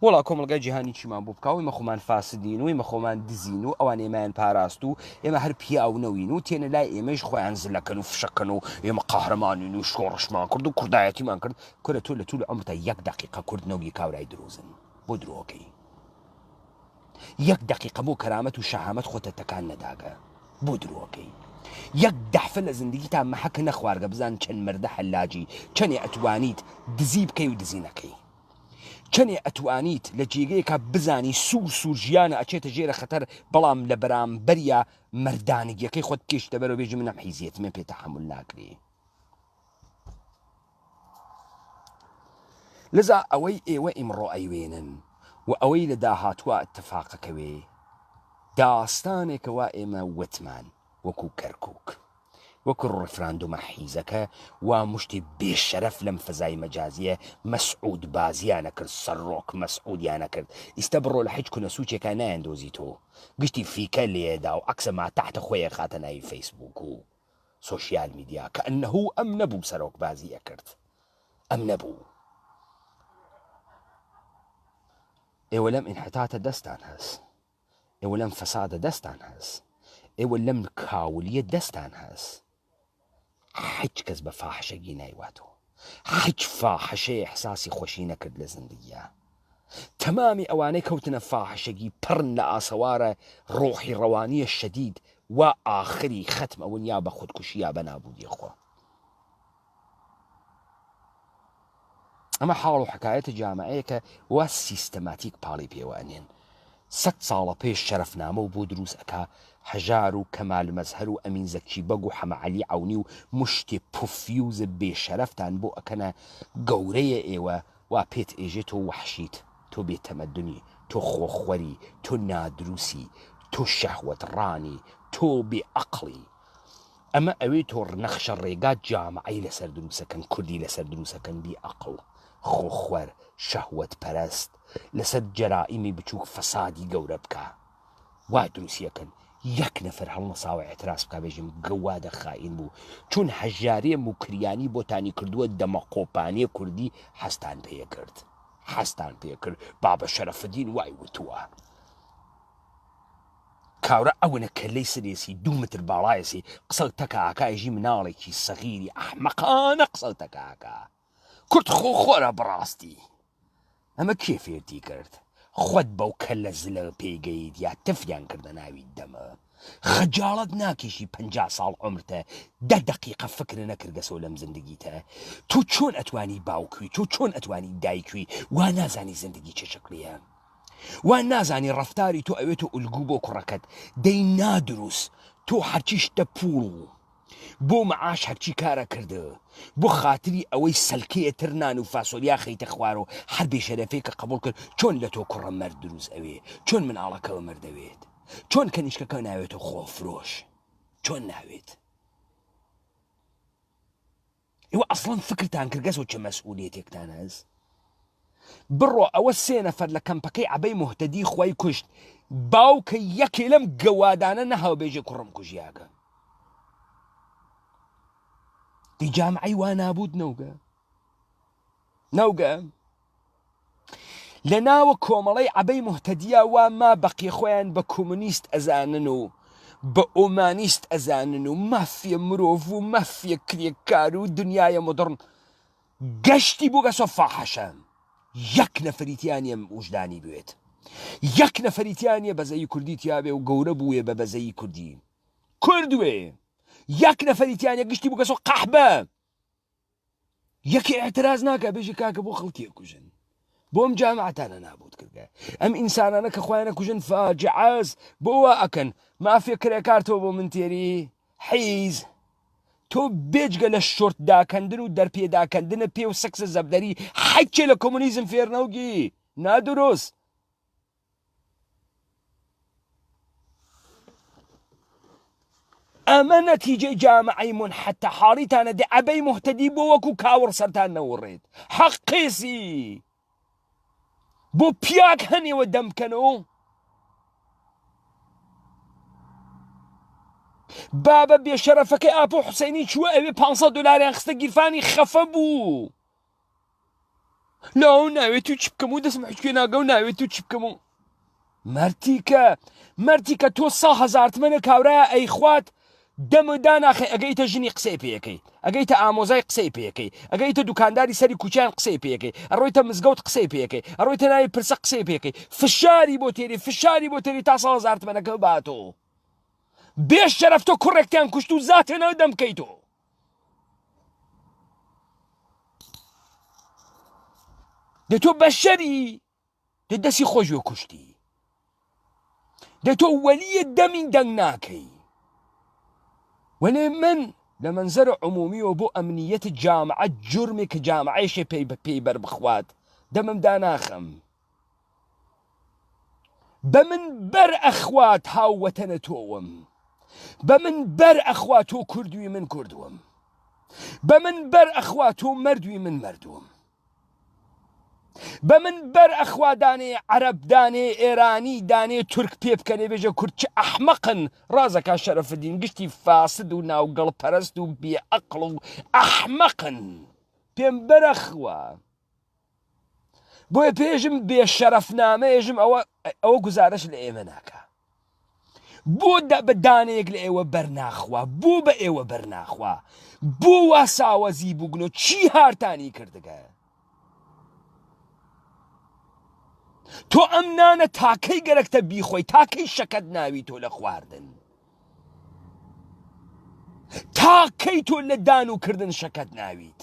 وەڵا کۆمەڵگای جیهانی چیمان بۆ بکا و ئێمە خۆمان فاسدین و ئێمە خۆمان دزین و ئەوان ئێمەیان پاراست و ئێمە هەر پیاو نەوین و تێنە لای ئێمەیش خۆیان زلەکەن و فشەکەن و ئێمە قەهرەمانین و شۆڕشمان کرد و کوردایەتیمان کرد کورە تۆ لە توول عومرتا یەک دەقیقە کورد نەوی کاورای درۆزن بۆ درۆکەی یەک دەقیقە بۆ کەرامەت و شەهامەت خۆتە تەکان نەداگە بۆ درۆکەی یەک دەحفە لە زندگیتا مەحەک نەخوارگە بزان چەند مەردە حەلاجی چەنێ ئەتوانیت دزی بکەی و دزی نەکەی چەنێ ئەتوانیت لە جێگەیەکا بزانی سوور سوور ژیانە ئەچێتە ژێرە خەتەر بەڵام لە بەرامبەریا مەردانگیەکەی خۆت بکێشیتە بەرەوە بێژی من ئەم حیزیەتمێ پێ تەحەمول ناکرێ. لذا ئەوەی ئێوە ئیمڕۆ ئەیوێنن و ئەوەی لە داهاتووا ئتفاقەکەوێ داستانێکە وا ئێمە وتمان وەکو کەرکوک وەکو ڕیفراندومە حیزەکە وا مشتی بێ شەرەف لەم فەزای مەجازیە مەسعود بازیانە کرد سەرۆک مەسعودیانە کرد ئیستە بڕۆ لە حیچ کونە سوچێکا نایاندۆزیتۆ گشتی فیکە لێدا و عەکسە ماتەحتە خۆی ئەخاتە ناوی فەیسبوک و سۆشیال میدیا کەئەنەهو ئەم نەبوو سەرۆک بازی ئەکرد ئەم نەبوو ئێوە لەم ئینحتاتە دەستان هەس ئێوە لەم فەسادە دەستان هەس ئێوە لەم کاولیە دەستان هەس حیچ کەس بە فاحشەگی نایواتەوە حیچ فاحشەیە احساسی خۆشی نەکرد لە زندگیە تەمامی ئەوانەی کەوتنە فاحشەگی پڕن لە ئاسەوارە ڕۆحی ڕەوانیە شەدید وا ئاخری خەتم ئەون یا بە خودکوشی یا بە نابودی خۆ. ئەمە حاڵ و حەکایەتە جامعەیەکە وا سیستەماتیک پاڵی پێوە ئەنێن. سەت ساڵە پێش شەرەفنامە و بۆ دروست ئەکا هەژار و کەمال مەزهەر و ئەمین زەکی بەگ و حەمە عەلی عەونی و مشتێ پوفیوزە بێ شەرەفتان بۆ ئەکەنە گەورەیە ئێوە وا پێت ئێژێ تۆ وەحشیت، تۆ بێ تەمەدونی، تۆ خۆخوەری، تۆ نادروسی، تۆ شەهوەت ڕانی، تۆ بێ ئەقڵی. ئەمە ئەوێ تۆ نەخشە ڕێگات جامعەی لەسەر دروسەکەن کوردی لەسەر دروسەکەن بی ئەقڵ، خۆخوەر، شەهوەت پەرست، لەسەر جەرائیمی بچوک فەسادی گەورە بکا. وا دروستی ئەکەن یەک نەفەر هەڵنەساوە ئیعتراز بکا بێژم گەوادە خائین بوو چون هەژارێ موکریانی بۆتانی کردووە دەمەقۆپانێ کوردی حەزتان پێ کرد حەزتان پێ کرد بابە شەرەفەدین وای وتووە کاورا ئەونە کەلەی سرێسی دوو متر باڵایەسی قسە تەکە ئاکا ئێژی مناڵێکی سەغیری ئەحمەقانە قسە تەکە ئاکا کورد خۆ خۆرە بەڕاستی ئەمە کێ فێرتی کرد خۆت بەو کەلە زلە پێی گەیت یا تفیان کردە ناوی دەمە خەجاڵەت ناکێشی پەنجا ساڵ عومرتە دە دەقیقە فکرە نەکردگەسۆ لەم زندگیتە تۆ چۆن ئەتوانی باوکوی تۆ چۆن ئەتوانی دایکوی وا نازانی زندگی چه شکلیە وا نازانی ڕەفتاری تۆ ئەوێتە ئولگو بۆ کوڕەکەت دەی نادروست تۆ هەرچی شتە پوڵ و بۆ معاش هەرچی کارە کردە بۆ خاتری ئەوەی سەلکەیە تر نان و فاسۆلیا خەیتە خوارەوە هەر بێ شەرەفێکە قبوڵ کرد چۆن لە تۆ کوڕە مەرد دروست ئەوێ چۆن مناڵەکەوە مەرد ئەوێت چۆن کەنیشکەکە ناوێتە خۆفرۆش چۆن ناوێت ئێوە ئەسڵەن فکرتان کردگەس و چە مەسئولیەتێکتان هەس بڕۆ ئەوە سێ نەفەر لە کەمپەکەی عەبەی موهتەدی خوای کوشت باوکە یەکێ لەم گەوادانە نەهاو بێژێ کوڕم کوژیاگە دی جامعەی وا نابود نەوگە نەوگە لە ناوە کۆمەڵەی عەبەی موهتەدیا وا ما بەقیە خۆیان بە کۆمۆنیست ئەزانن و بە ئۆمانیست ئەزانن و مافیە مرۆڤ و مافیە کرێکار و دنیایە مۆدڕن گەشتی بۆ گەسۆ فاحەشە یەک نەفەری تیا نیە وژدانی بوێت یەک نەفەری تیا نیە بەزەیی کوردی تیابێ و گەورە بووێ بە بەزەیی کوردی کورد وێ یەک نەفەری تیا نیە گشتی بوو گەسۆ قەحبە یەکێ اعتراز ناکە بێژی کاکە بۆ خەڵکی ئەکوژن بۆ ئەم جامعەتانە نابوت کردگە ئەم ئینسانانە کە خۆیانە کوژن فاجعەس بۆ وا ئەکەن مافیە کرێکار تۆ بۆ من تێری حیز تۆ بێجگە لە شۆرت داکەندن و دەرپێ داکەندنە پێ و سەکسە زەبدەری حەچێ لە کۆمۆنیزم فێرنەوگی نادروست ئەمە نەتیجەی جامعەی مونحەتە حاڵیتانە دێ عەبەی موهتەدی بۆ وەکو کاوڕ سەرتان نەوڕێت حەق قێسی بۆ پیاک هەنێوە دەم بکەنەوە. بابە بێشەرەفەکەی ئاپۆ حوسێنی چووە ئەوێ 500 دلاریان خستە گیرفانی خەفە بوو لاو ناوێت و چ بکەم و دەستم حچکێ ناگە و ناوێت و چ بکەم و مەرتیکە مەرتیکە تۆ سا هەزارتمەنە کاورایە ئەیخوات دەمە داناخەی ئەگەیتە ژنی قسەی پێەکەی ئەگەیتە ئامۆزای قسەی پێەکەی ئەگەیتە دوکانداری سەری کوچیان قسەی پێەکەی ئەڕۆیتە مزگەوت قسەی پێەکەی ئەڕۆیتە ناوی پرسە قسەی پێەکەی فشاری بۆ تێری فشاری بۆ تێری تا سا هەزارتمەنەکە باتۆ بێ شەرەف تۆ کوڕێکتیان کوشت و زاتێ ناو دەم بکەی تۆ دە تۆ بەشەری دە دەسی خۆش وێ کوشتی دە تۆ وەلیە دەمین دەنگ ناکەی وەلێ من لە منزەر عمومیەوە بۆ ئەمنیەت جامعە جرمێک کە جامعەیشێ پێی بە پێی بەر بخوات دەمم داناخەم بە من بەر ئەخوات هاووەتەنە تۆوم بە من بەر ئەخوا تۆ کوردوی من کوردوم بە من بەر ئەخوا تۆ مردوی من مردوم بە من بەر ئەخوا دانێ عەرەب دانێ ئێرانی دانێ تورک پێ بکەنێ بێژە کورد چ ئەحمەقن ڕازەکا شەرەفدین گشتی فاسد و ناوگەڵ پەرست و بێ ئەقڵ و ئەحمەقن پێم بەرەخوا بۆیە پێژم بێ شەرەفنامە ێژم ئەوە ئەوە گوزارش لە ئێمە ناکا بۆ بە دانەیەک لە ئێوە بەرناخوا بۆ بە ئێوە بەرناخوا بۆ وا ساوەزی بووگنۆ چی هارتانی کردگە تۆ ئەم نانە تاکەی گەرەکتە بیخۆی تاکەی شەکەت ناوی تۆ لە خواردن تاکەی تۆ لە دان و کردن شەکەت ناویت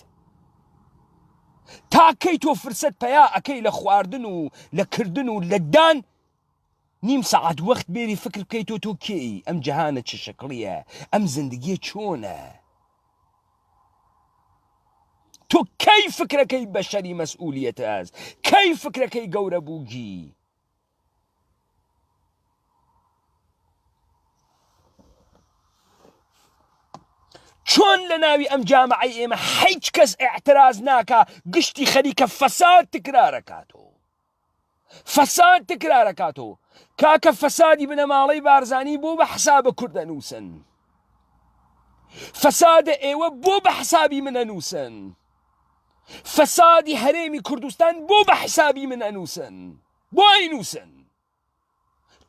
تاکەی تۆ فرسەت پەیا ئەکەی لە خواردن و لە کردن و لە دان نیم سەعات وەخت بێری فکر بکەی تۆ تۆ کێی ئەم جەهانە چ شکڵیە ئەم زندگیە چۆنە تۆ کەی فکرەکەی بەشەری مەسئولیەتە هەست کەی فکرەکەی گەورە بووگی چۆن لە ناوی ئەم جامعەی ئێمە هیچ کەس ئیعتراز ناکا گشتی خەریکە فەساد تکرارەکاتەوە فەساد تکرارەکاتەوە کاکە فەسادی بنەماڵەی بارزانی بۆ بە حسابە کورد ئەنووسن فەسادە ئێوە بۆ بە حسابی من ئەنووسن فەسادی هەرێمی کوردستان بۆ بە حسابی من ئەنووسن بۆ ئەینووسن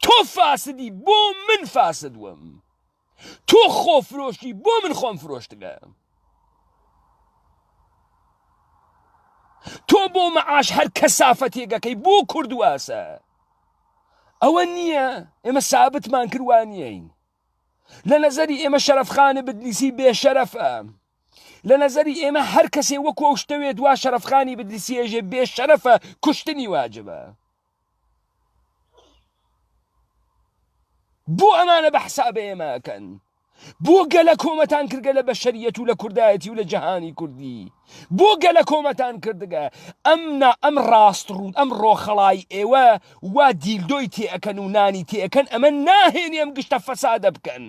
تۆ فاسدی بۆ من فاسد وم تۆ خۆفرۆشی بۆ من خۆم فرۆشتگە تۆ بۆ مەعاش هەر کەسافەتێگەکەی بۆ کورد واسە ئەوە نییە ئێمە سابتمان کردوانیین لە نەزەری ئێمە شەرەفخانە بدلیسی بێشەرەفە لە نەزەری ئێمە هەر کەسێ وەکو ئەو شتەوێت وا شەرەفخانی بدلیسی ئێژێ بێشەرەفە کوشتنی واجبە بۆ ئەمانە بە حساب ئێمە ئەکەن بۆ گەلە کۆمەتان کردگە لە بەشەریەت و لە کوردایەتی و لە جەهانی کوردی بۆ گەلە کۆمەتان کردگە ئەم نا ئەم ڕاست ڕوو ئەم ڕۆخەڵای ئێوە وا دیلدۆی تێئەکەن و نانی تێئەکەن ئەمە ناهێنێ ئەم گشتە فەسادە بکەن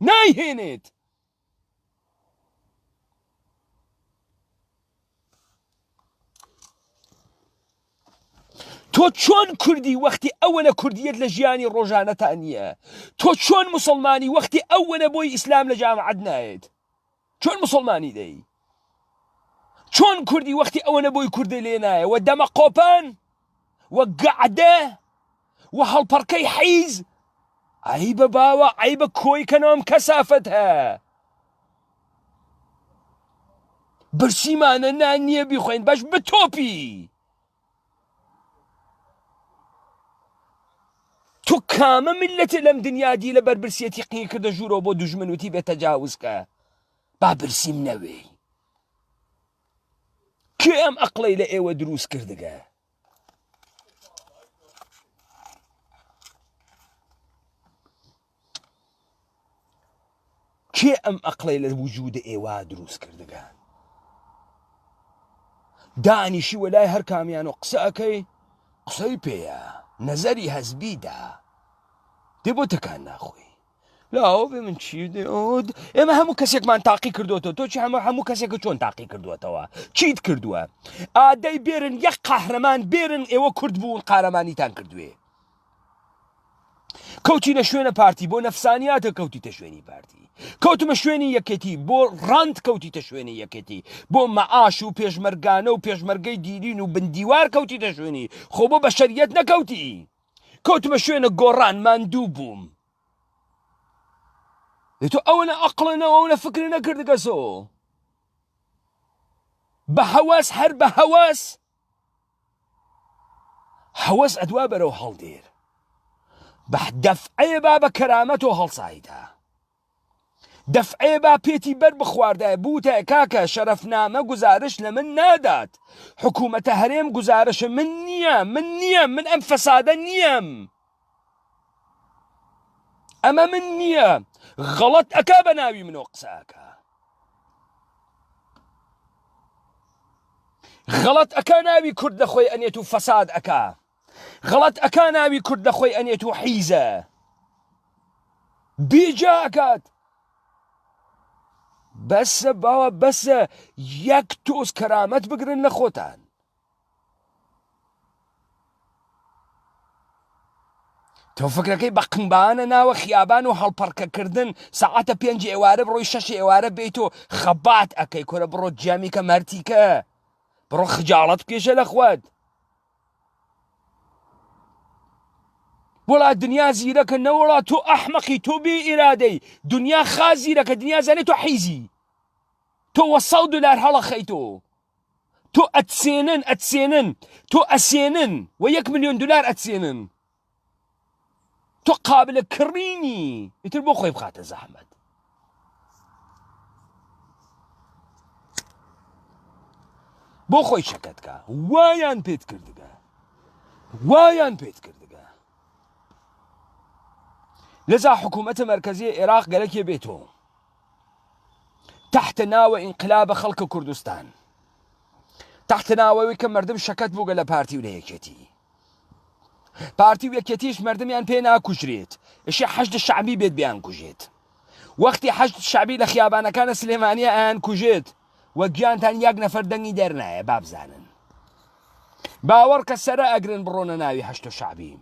نایهێنێت تۆ چۆن کوردی وەختی ئەوەنە کوردیەت لە ژیانی ڕۆژانەتا نییە تۆ چۆن مسلمانی وەختی ئەوەنە بۆی ئیسلام لە جامعەت نایەت چۆن مسلمانی دەی چۆن کوردی وەختی ئەوەنە بۆی کوردە لێ نایە وە دەمە قۆپان وە گەعدە وە هەڵپەڕکەی حیز عەیبە باوە عەیبە کۆی کەنەوە ئەم کەسافەت هە برسیمانە نان نییە بیخۆین بەش بتۆپی تۆ کامە میلەتێ لەم دنیا دی لە بەربرسیەتی قین کردە ژوورەوە بۆ دوژمن وتی بێ تەجاوزکە با برسیم نەوێی کێ ئەم ئەقڵەی لە ئێوە دروست کردگە کێ ئەم ئەقڵەی لە وجودە ئێوە دروست کردگە دانیشی وەلای هەر کامیان و قسە ئەەکەی قسەی پێیە نەزەری هەزبیدا دێ بۆ تەکان ناخۆی لاوە بێ من چی دێت ئێمە هەموو کەسێکمان تاقی کردوێتەوە تۆ چی هەموو هەموو کەسێکە چۆن تاقی کردوێتەوە چیت کردووە ئادەی بێرن یەک قەهرەمان بێرن ئێوە کورد بوون قارەمانیتان کردوێ. کەوتینە شوێنە پارتی بۆ نەفسانیاتە کەوتیتە شوێنی پارتی کەوتمە شوێنی یەکێتی بۆ ڕانت کەوتیتە شوێنی یەکێتی بۆ مەعاش و پێشمەرگانە و پێشمەرگەی دیرین و بندیوار کەوتیتە شوێنی خۆ بۆ بەشەریەت نەکەوتی کەوتمە شوێنە گۆڕان ماندوو بووم تۆ ئەوەنە ئەقڵە نەوە ئەوەنە فکر نەکردگەسۆ بە هەوەس هەر بە هەوەس هەوەس ئەدوا بەرەو هەڵدێر بە دەفعەیە با بە کەرامەتۆ هەڵسایتە دەفعەیە با پێتی بەر بخواردایە بوتایە کاکە شەرەفنامە گوزارش لە من نادات حکوومەتە هەرێم گوزارشە من نییە من نییە من ئەم فەسادە نییەم ئەمە من نییە غەڵەت ئەکا بە ناوی منۆ قسە ئەکا غەڵەت ئەکا ناوی کورد لە خۆی ئەنێت و فەساد ئەکا غەڵەت ئەکا ناوی کورد لە خۆی ئەنێت و حیزە بیجا ئەکات بەسە باوە بەسە یەک تۆز کەرامەت بگرن لە خۆتان تۆ فکرەکەی بە قنبانە ناوە خیابان و هەڵپەڕکەکردن سەعاتە پێنج ئێوارە بڕۆی شەش ئێوارە بیت و خەبات ئەکەی کورە بڕۆ جیامیکە مەرتیکە بڕۆ خجاڵەت بکێشە لە خوەت وڵا دنیا زیرەکە نەوەڵا تۆ ئەحمەقی تۆ بێ ئیرادەی دنیا خا زیرەکە دنیا زانێ تۆ حیزی تۆ وە سەد دلار هەڵەخەیتۆ تۆ ئەتسێنن ئەتسێنن تۆ ئەسێنن وە یەک ملیۆن دلار ئەتسێنن تۆ قابلە کڕینی ئیتر بۆ خۆی بخاتە زەحمەت بۆ خۆی شەکەتکە وایان پێت کردگە وایان پێت کردگە لەزا حکوومەتە مەرکەزیە عێراق گەلەکێ بێتۆ تحت ناوە ئینقلابە خەڵکە کوردستان تحت ناوەوەی کە مردم شەکەت بووگە لە پارتی و لە یەکێتی پارتی و یەکێتیش مردمیان پێ ناکوژرێت ئشی حەشد شەعبی بێت بیان کوژێت وەختی حەشد شەعبی لە خیابانەکانە سلێمانیە ئەیان کوژێت و گیانتان یەک نەفەر دەنگی دەرنایە بابزانن باوەڕ کە سەرە ئەگرن بڕۆنە ناوی حەشد شەعبی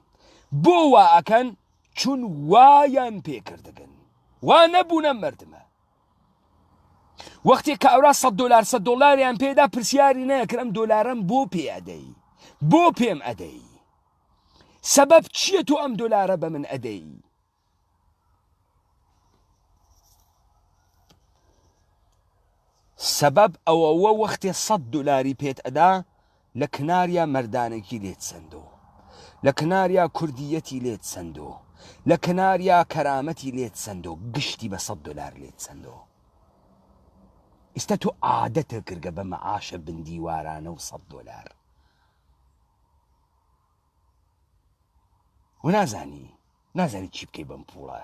بۆ وا ئەکەن چون وایان پێکردگن وا نەبوونە مردمە وەختێک کە ئەورا سە دۆلار سە دۆلاریان پێدا پرسیاری نەکرد ئەم دۆلارم بۆ پێ ئەدەی بۆ پێم ئەدەی سەبەب چییە تۆ ئەم دۆلارە بە من ئەدەی سەبەب ئەوەوە وەختێ سەد دولاری پێت ئەدا لە کناریا مەردانەگی لێت سەندۆ لە کناریا کوردیەتی لێت سەندۆ لە کناریا کەرامەتی لێت سەندۆ گشتی بە سەد دولار لێت سەندۆ ئیستا تۆ عادەتە کردگە بە مەعاشە بندیوارانە و سەد دولار و نازانی نازانی چی بکەی بەم پوڵە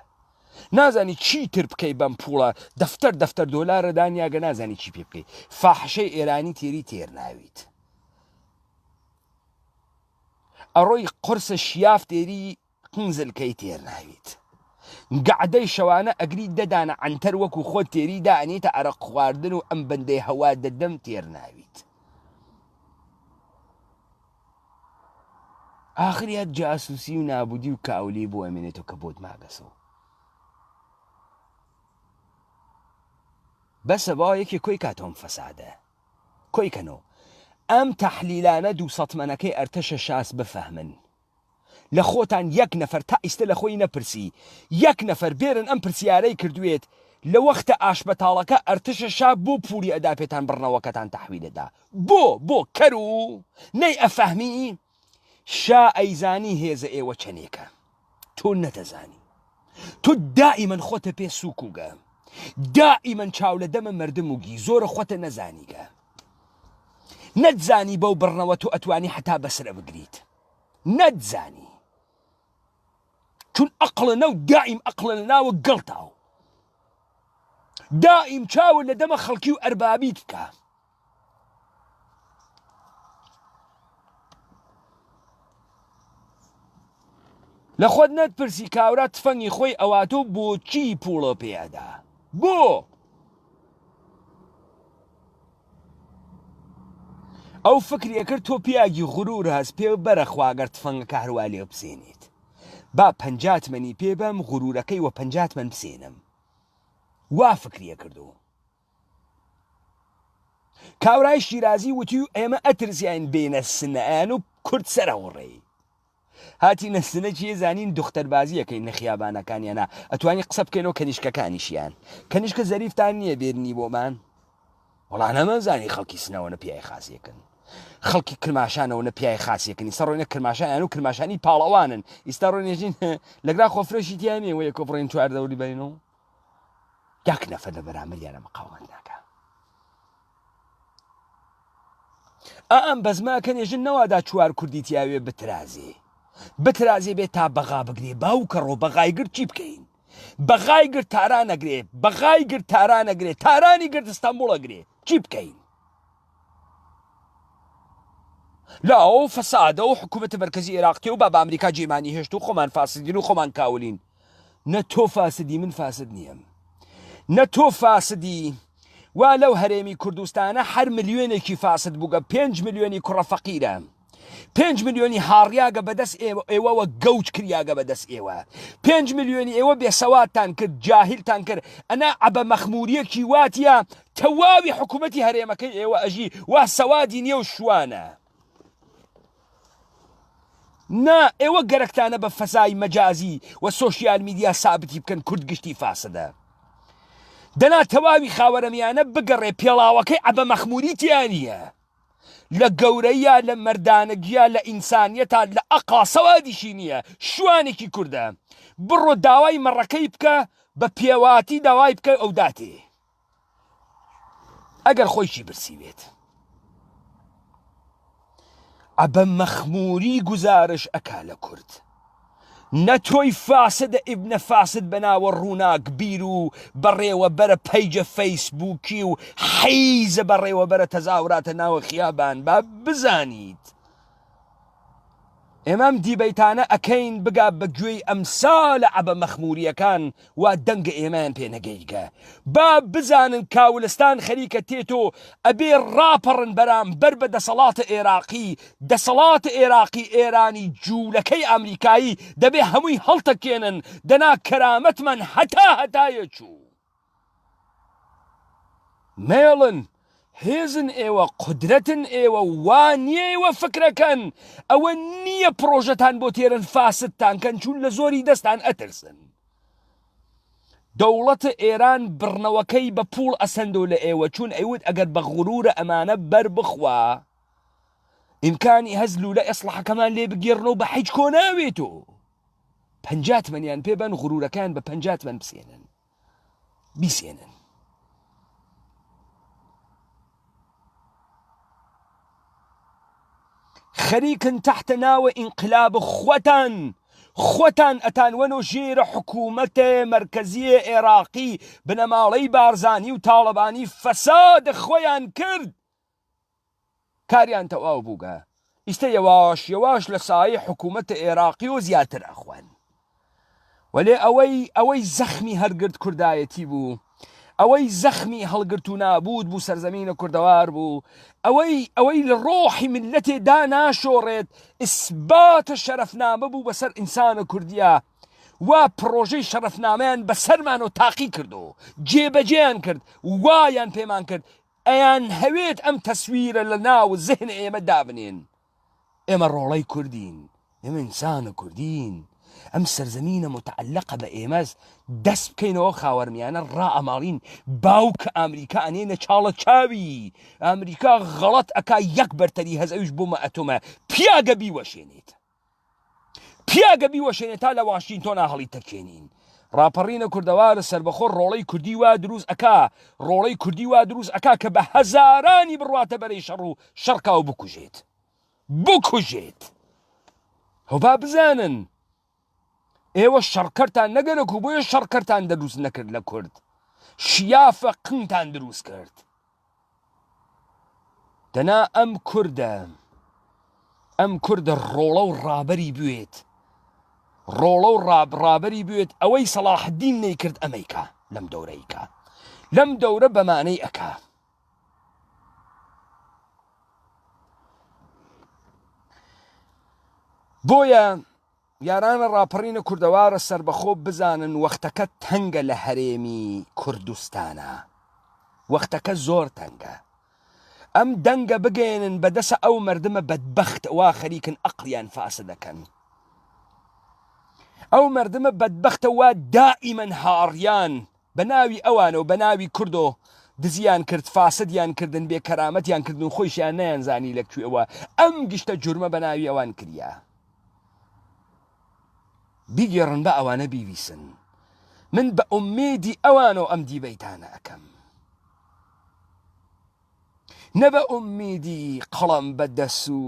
نازانی چی تر بکەی بەم پوڵە دەفتەر دەفتەر دۆلارە دانیاگە نازانی چی پێ بکەی فاحشەی ئێرانی تێری تێر ناویت ئەڕۆی قورسە شیاف تێری قنزلکەی تێر ناویت گەعدەی شەوانە ئەگری دەدانە عەنتەر وەکو خۆت تێری دانیتە ئەرەق خواردن و ئەم بەندەی هەوا دەدەم تێر ناویت ئاخری هەر جاسوسی و نابودی و کاولی بۆ ئەمێنێتەوە کە بۆت ماگەسەوە بەسە با یەکێ کۆی کاتەوەم فەسادە کۆی کەنەوە ئەم تەحلیلانە دوو سەتمەنەکەی ئەرتەشە شاس بفەهمن لە خۆتان یەک نەفەر تا ئیستە لە خۆی نەپرسی یەک نەفەر بێرن ئەم پرسیارەی کردوێت لە وەختە ئاشبەتاڵەکە ئەرتشە شا بۆ پولی ئەدا پێتان بڕنەوەکەتان تەحویل ئەدا بۆ بۆ کەر و نەی ئەفەهمی شا ئەیزانی هێزە ئێوە چەنێکە تۆ نەتەزانی تۆ دائیمەن خۆتە پێ سوکوگە دائیمەن چاو لە دەمە مردم و گی زۆرە خۆتە نەزانیگە نەتزانی بەو بڕنەوە تۆ ئەتوانی حتا بەسرە بگریت نەتزانی چون ئەقڵە نەو دائیم ئەقڵە لە ناوە گەڵتاو دائیم چاوە لە دەمە خەڵکی و ئەربابیت بکە لە خۆت نەتپرسی کاورا تفەنگی خۆی ئەواتۆ بۆچی پوڵە پێ ئەدا بۆ ئەو فکری ئەکرد تۆ پیاگی غرور هەست پێ بەرە خواگەر تفەنگەکە هەروا لێ بسێنیت. با 50 تمەنی پێ بەم غرورەکەی وە 50 تمەن بسێنم وا فکریە کردو. کاورای شیرازی وتی و ئێمە ئەترسیاین بێینە سنە ئەیان و کورد سەرەوڕێی هاتینە سنە چیە زانین دوختەربازی ئەکەین لە خیابانەکانیانا ئەتوانی قسە بکەینەوە کەنیشکەکانیشیان کەنیشکە زەریفتان نییە بێرنی بۆمان وەڵا نەمانزانی خەڵکی سنەوە نە پیای خاسیەکن خەڵکی کرماشانەوە نە پیای خاسیەکن ئیستا ڕۆینە کرماشان و کرماشانی پاڵەوانن ئیستا ڕۆینێژین لەگرا خۆفرۆشی تیا نییە وەیە کۆ بڕین چوار دەوری بەرینەوە یەک نەفەر لە بەرامبەریانە مقاومەت ناکا. ئا ئەم بەزمە کەنێ ژن نەوادا چوار کوردی تیاوێ بترازێ بترازێ بێ تا بەغا بگرێ باوکە ڕۆ بەغای گرت چی بکەین بەغای گرت تاران ئەگرێ بەغای گرت تاران ئەگرێ تارانی گرت ئستانبوڵ ئەگرێ چی بکەین لا ئەو فەسادە و حکوومەتە مەرکەزی عێراق تێ و بابا ئەمریکا جێمانی هێشت و خۆمان فاسدین و خۆمان کاولین نە تۆ فاسدی من فاسد نییەم نە تۆ فاسدی وا لەو هەرێمی کوردستانە هەر ملیۆنێکی فاسد بووگە پێنج ملیۆنی کوڕە فەقیرە پێنج ملیۆنی هاڕیاگە بەدەست ئێوەوە گەوج کریاگە بەدەست ئێوە پێنج ملیۆنی ئێوە بێسەواتتان کرد جاهیلتان کرد ئەنا عەبە مەخموریەکی واتە تەواوی حکوومەتی هەرێمەکەی ئێوە ئەژی وا سەوادی نییە و شوانە نا ئێوە گەرەکتانە بە فەزای مەجازی و سۆشیال میدیا سابتی بکەن کورد گشتی فاسدە دەنا تەواوی خاوەرەمیانە بگەڕێ پێڵاوەکەی عەبە مەخموری تیا نییە لە گەورەیە لە مەردانەگیە لە ئینسانیەتا لە ئەقڵا سەوادیشی نییە شوانێکی کوردە بڕۆ داوای مەڕەکەی بکە بە پێواتی داوای بکە ئەوداتێ ئەگەر خۆیشی برسی بێت. عەبە مەخموری گوزارش ئەکا لە کورد. نە تۆی فاسدە ئیبنە فاسد بەناوە ڕووناک بیر و بەڕێوەبەرە پەیجە فەیسبووکی و حیزە بەڕێوەبەرە تەزاوراتە ناوە خیابان با بزانیت ئێمە ئەم دیبەیتانە ئەکەین بگا بە گوێی ئەمسالە عەبە مەخموریەکان وا دەنگە ئێمەیان پێ نەگەیگە با بزانن کاولستان خەریکە تێتۆ ئەبێ ڕاپەڕن بەرامبەر بە دەسەڵاتە ئێراقی دەسەڵاتە ئێراقی ئێرانی جوولەکەی ئامریکایی دەبێ هەمووی هەڵتەکێنن دەنا کەرامەتمان هەتا هەتایە چوو. مەیەڵن هێزن ئێوە قودرەتن ئێوە وا نییە ئێوە فکرەکەن ئەوە نییە پڕۆژەتان بۆ تێرن فاسدتان کەن چون لە زۆری دەستان ئەترسن دەوڵەتە ئێران بڕنەوەکەی بە پوڵ ئەسەندۆ لە ئێوە چون ئەیوت ئەگەر بە غرورە ئەمانە بەر بخوا ئیمکانی هەز لولە ئێسڵحەکەمان لێ بگێڕنەوە بە حیچ کۆ ناوێتۆ 50 تمەنیان پێ بەن غرورەکان بە 50 تمەن بسێنن بیسێنن. خەریکن تەحتە ناوە ئینقلاب خوەتان خوەتان ئەتانوەنۆ ژێرە حکوومەتێ مەرکەزیێ ئێراقی بنەماڵەی بارزانی و تاڵەبانی فەساد خوەیان کرد کاریان تەواو بووگە ئیستە یەواش یەواش لە سایەی حکوومەتە ئێراقی و زیاتر ئەخوەن وەلێ ئەوەی ئەوەی زەخمی هەرگرت کوردایەتی بوو ئەوەی زەخمی هەڵگرت و نابوود بوو سەرزەمینە کوردەوار بوو ئەوەی ئەوەی لە ڕۆحی ملەتێ دا ناشۆڕێت ئیسباتە شەرەفنامە بوو بەسەر ئینسانە کوردیا وا پڕۆژەی شەرەفنامەیان بەسەرمانەوە تاقی کردو جێبەجێیان کرد وایان پێمان کرد ئەیانهەوێت ئەم تەسویرە لە ناو زهن ئێمە دابنێن. ئێمە ڕۆڵەی کوردین، ئێمە ئینسانە کوردین، ئەم سەرزەمینە موتەعەلەقە بە ئێمەس، دەست بکەینەوە خاوەرمیانە ڕائەماڵین، باوکە ئامریکا ئەنێنە چاڵە چاوی، ئامریکا غەڵەت ئەکا یەک بەرتەری هەس ئەویش بۆمە ئەتۆمە، پیاگە بیوەشێنێت. پیاگە بیوەشێنێ تا لە واشینتۆنا هەڵی تەکێنین. ڕاپەڕینە کوردەوارە سەربەخۆ ڕۆڵەی کوردی وا دروست ئەکا ڕۆڵەی کوردی وا دروست ئەکا کە بە هەزارانی بڕواتە بەرەی شەڕ و شەڕکا و بکوژێت بکوژێت هۆ با بزانن ئێوە شەڕکەرتان نەگەرەک و بۆیە شەڕکەرتان دەروست نەکرد لە کورد شیافە قنتان دروست کرد دەنا ئەم کوردە ئەم کوردە ڕۆڵە و ڕابەری بوێت ڕۆڵە و ڕابڕابەری بوێت ئەوەی سەڵاحدین نەیکرد ئەمەیکا لەم دەورەیکا لەم دەورە بەمانەی ئەکا بۆیە. یارانە ڕاپەڕینە کوردەوارە سەربەخۆ بزانن وەختەکە تەنگە لە هەرێمی کوردستانا وەختەکە زۆر تەنگە ئەم دەنگە بگەیەنن بە دەسە ئەو مەردمە بەدبەخت وا خەریکن ئەقڵیان فاسد ئەکەن ئەو مەردمە بەدبەختە وا دائیمەن هاڕیان بە ناوی ئەوانەو بە ناوی کوردۆ دزیان کرد فاسدیان کردن بێ کەرامەتیان کردن و خۆیشیان نەیانزانی لە کوێوە ئەم گشتە جورمە بە ناوی ئەوان کریا. بیگێڕن با ئەوانە بیویسن من بە ئومێدی ئەوانەوە ئەم دیبەیتانە ئەکەم نە بە ئومیدی قەڵەم بە دەس و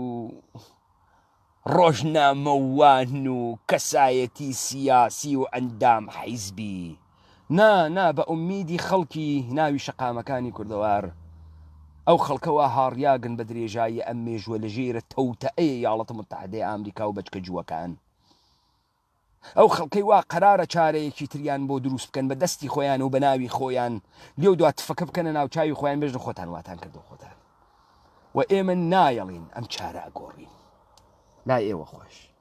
ڕۆژنامەوان و کەسایەتی سیاسی و ئەندام حیزبی نا نا بە ئومیدی خەڵکی ناوی شەقامەکانی کوردەوار ئەو خەڵکە وا هاڕیاگن بە درێژایی ئەم مێژووە لە ژێرە تەوتەئەی یاڵەتە متحدەی ئامریکا و بەچکە جووەکان. ئەو خەڵکەی وا قەرارە چارەیەکی تریان بۆ دروست بکەن بە دەستی خۆیان و بە ناوی خۆیان لێو دوا تفەکە بکەنە ناوچاوی خۆیان بێژن خۆتان واتان کردو خۆتان و ئێمە نایەڵین ئەم چارە ئەگۆڕین لای ئێوە خۆش.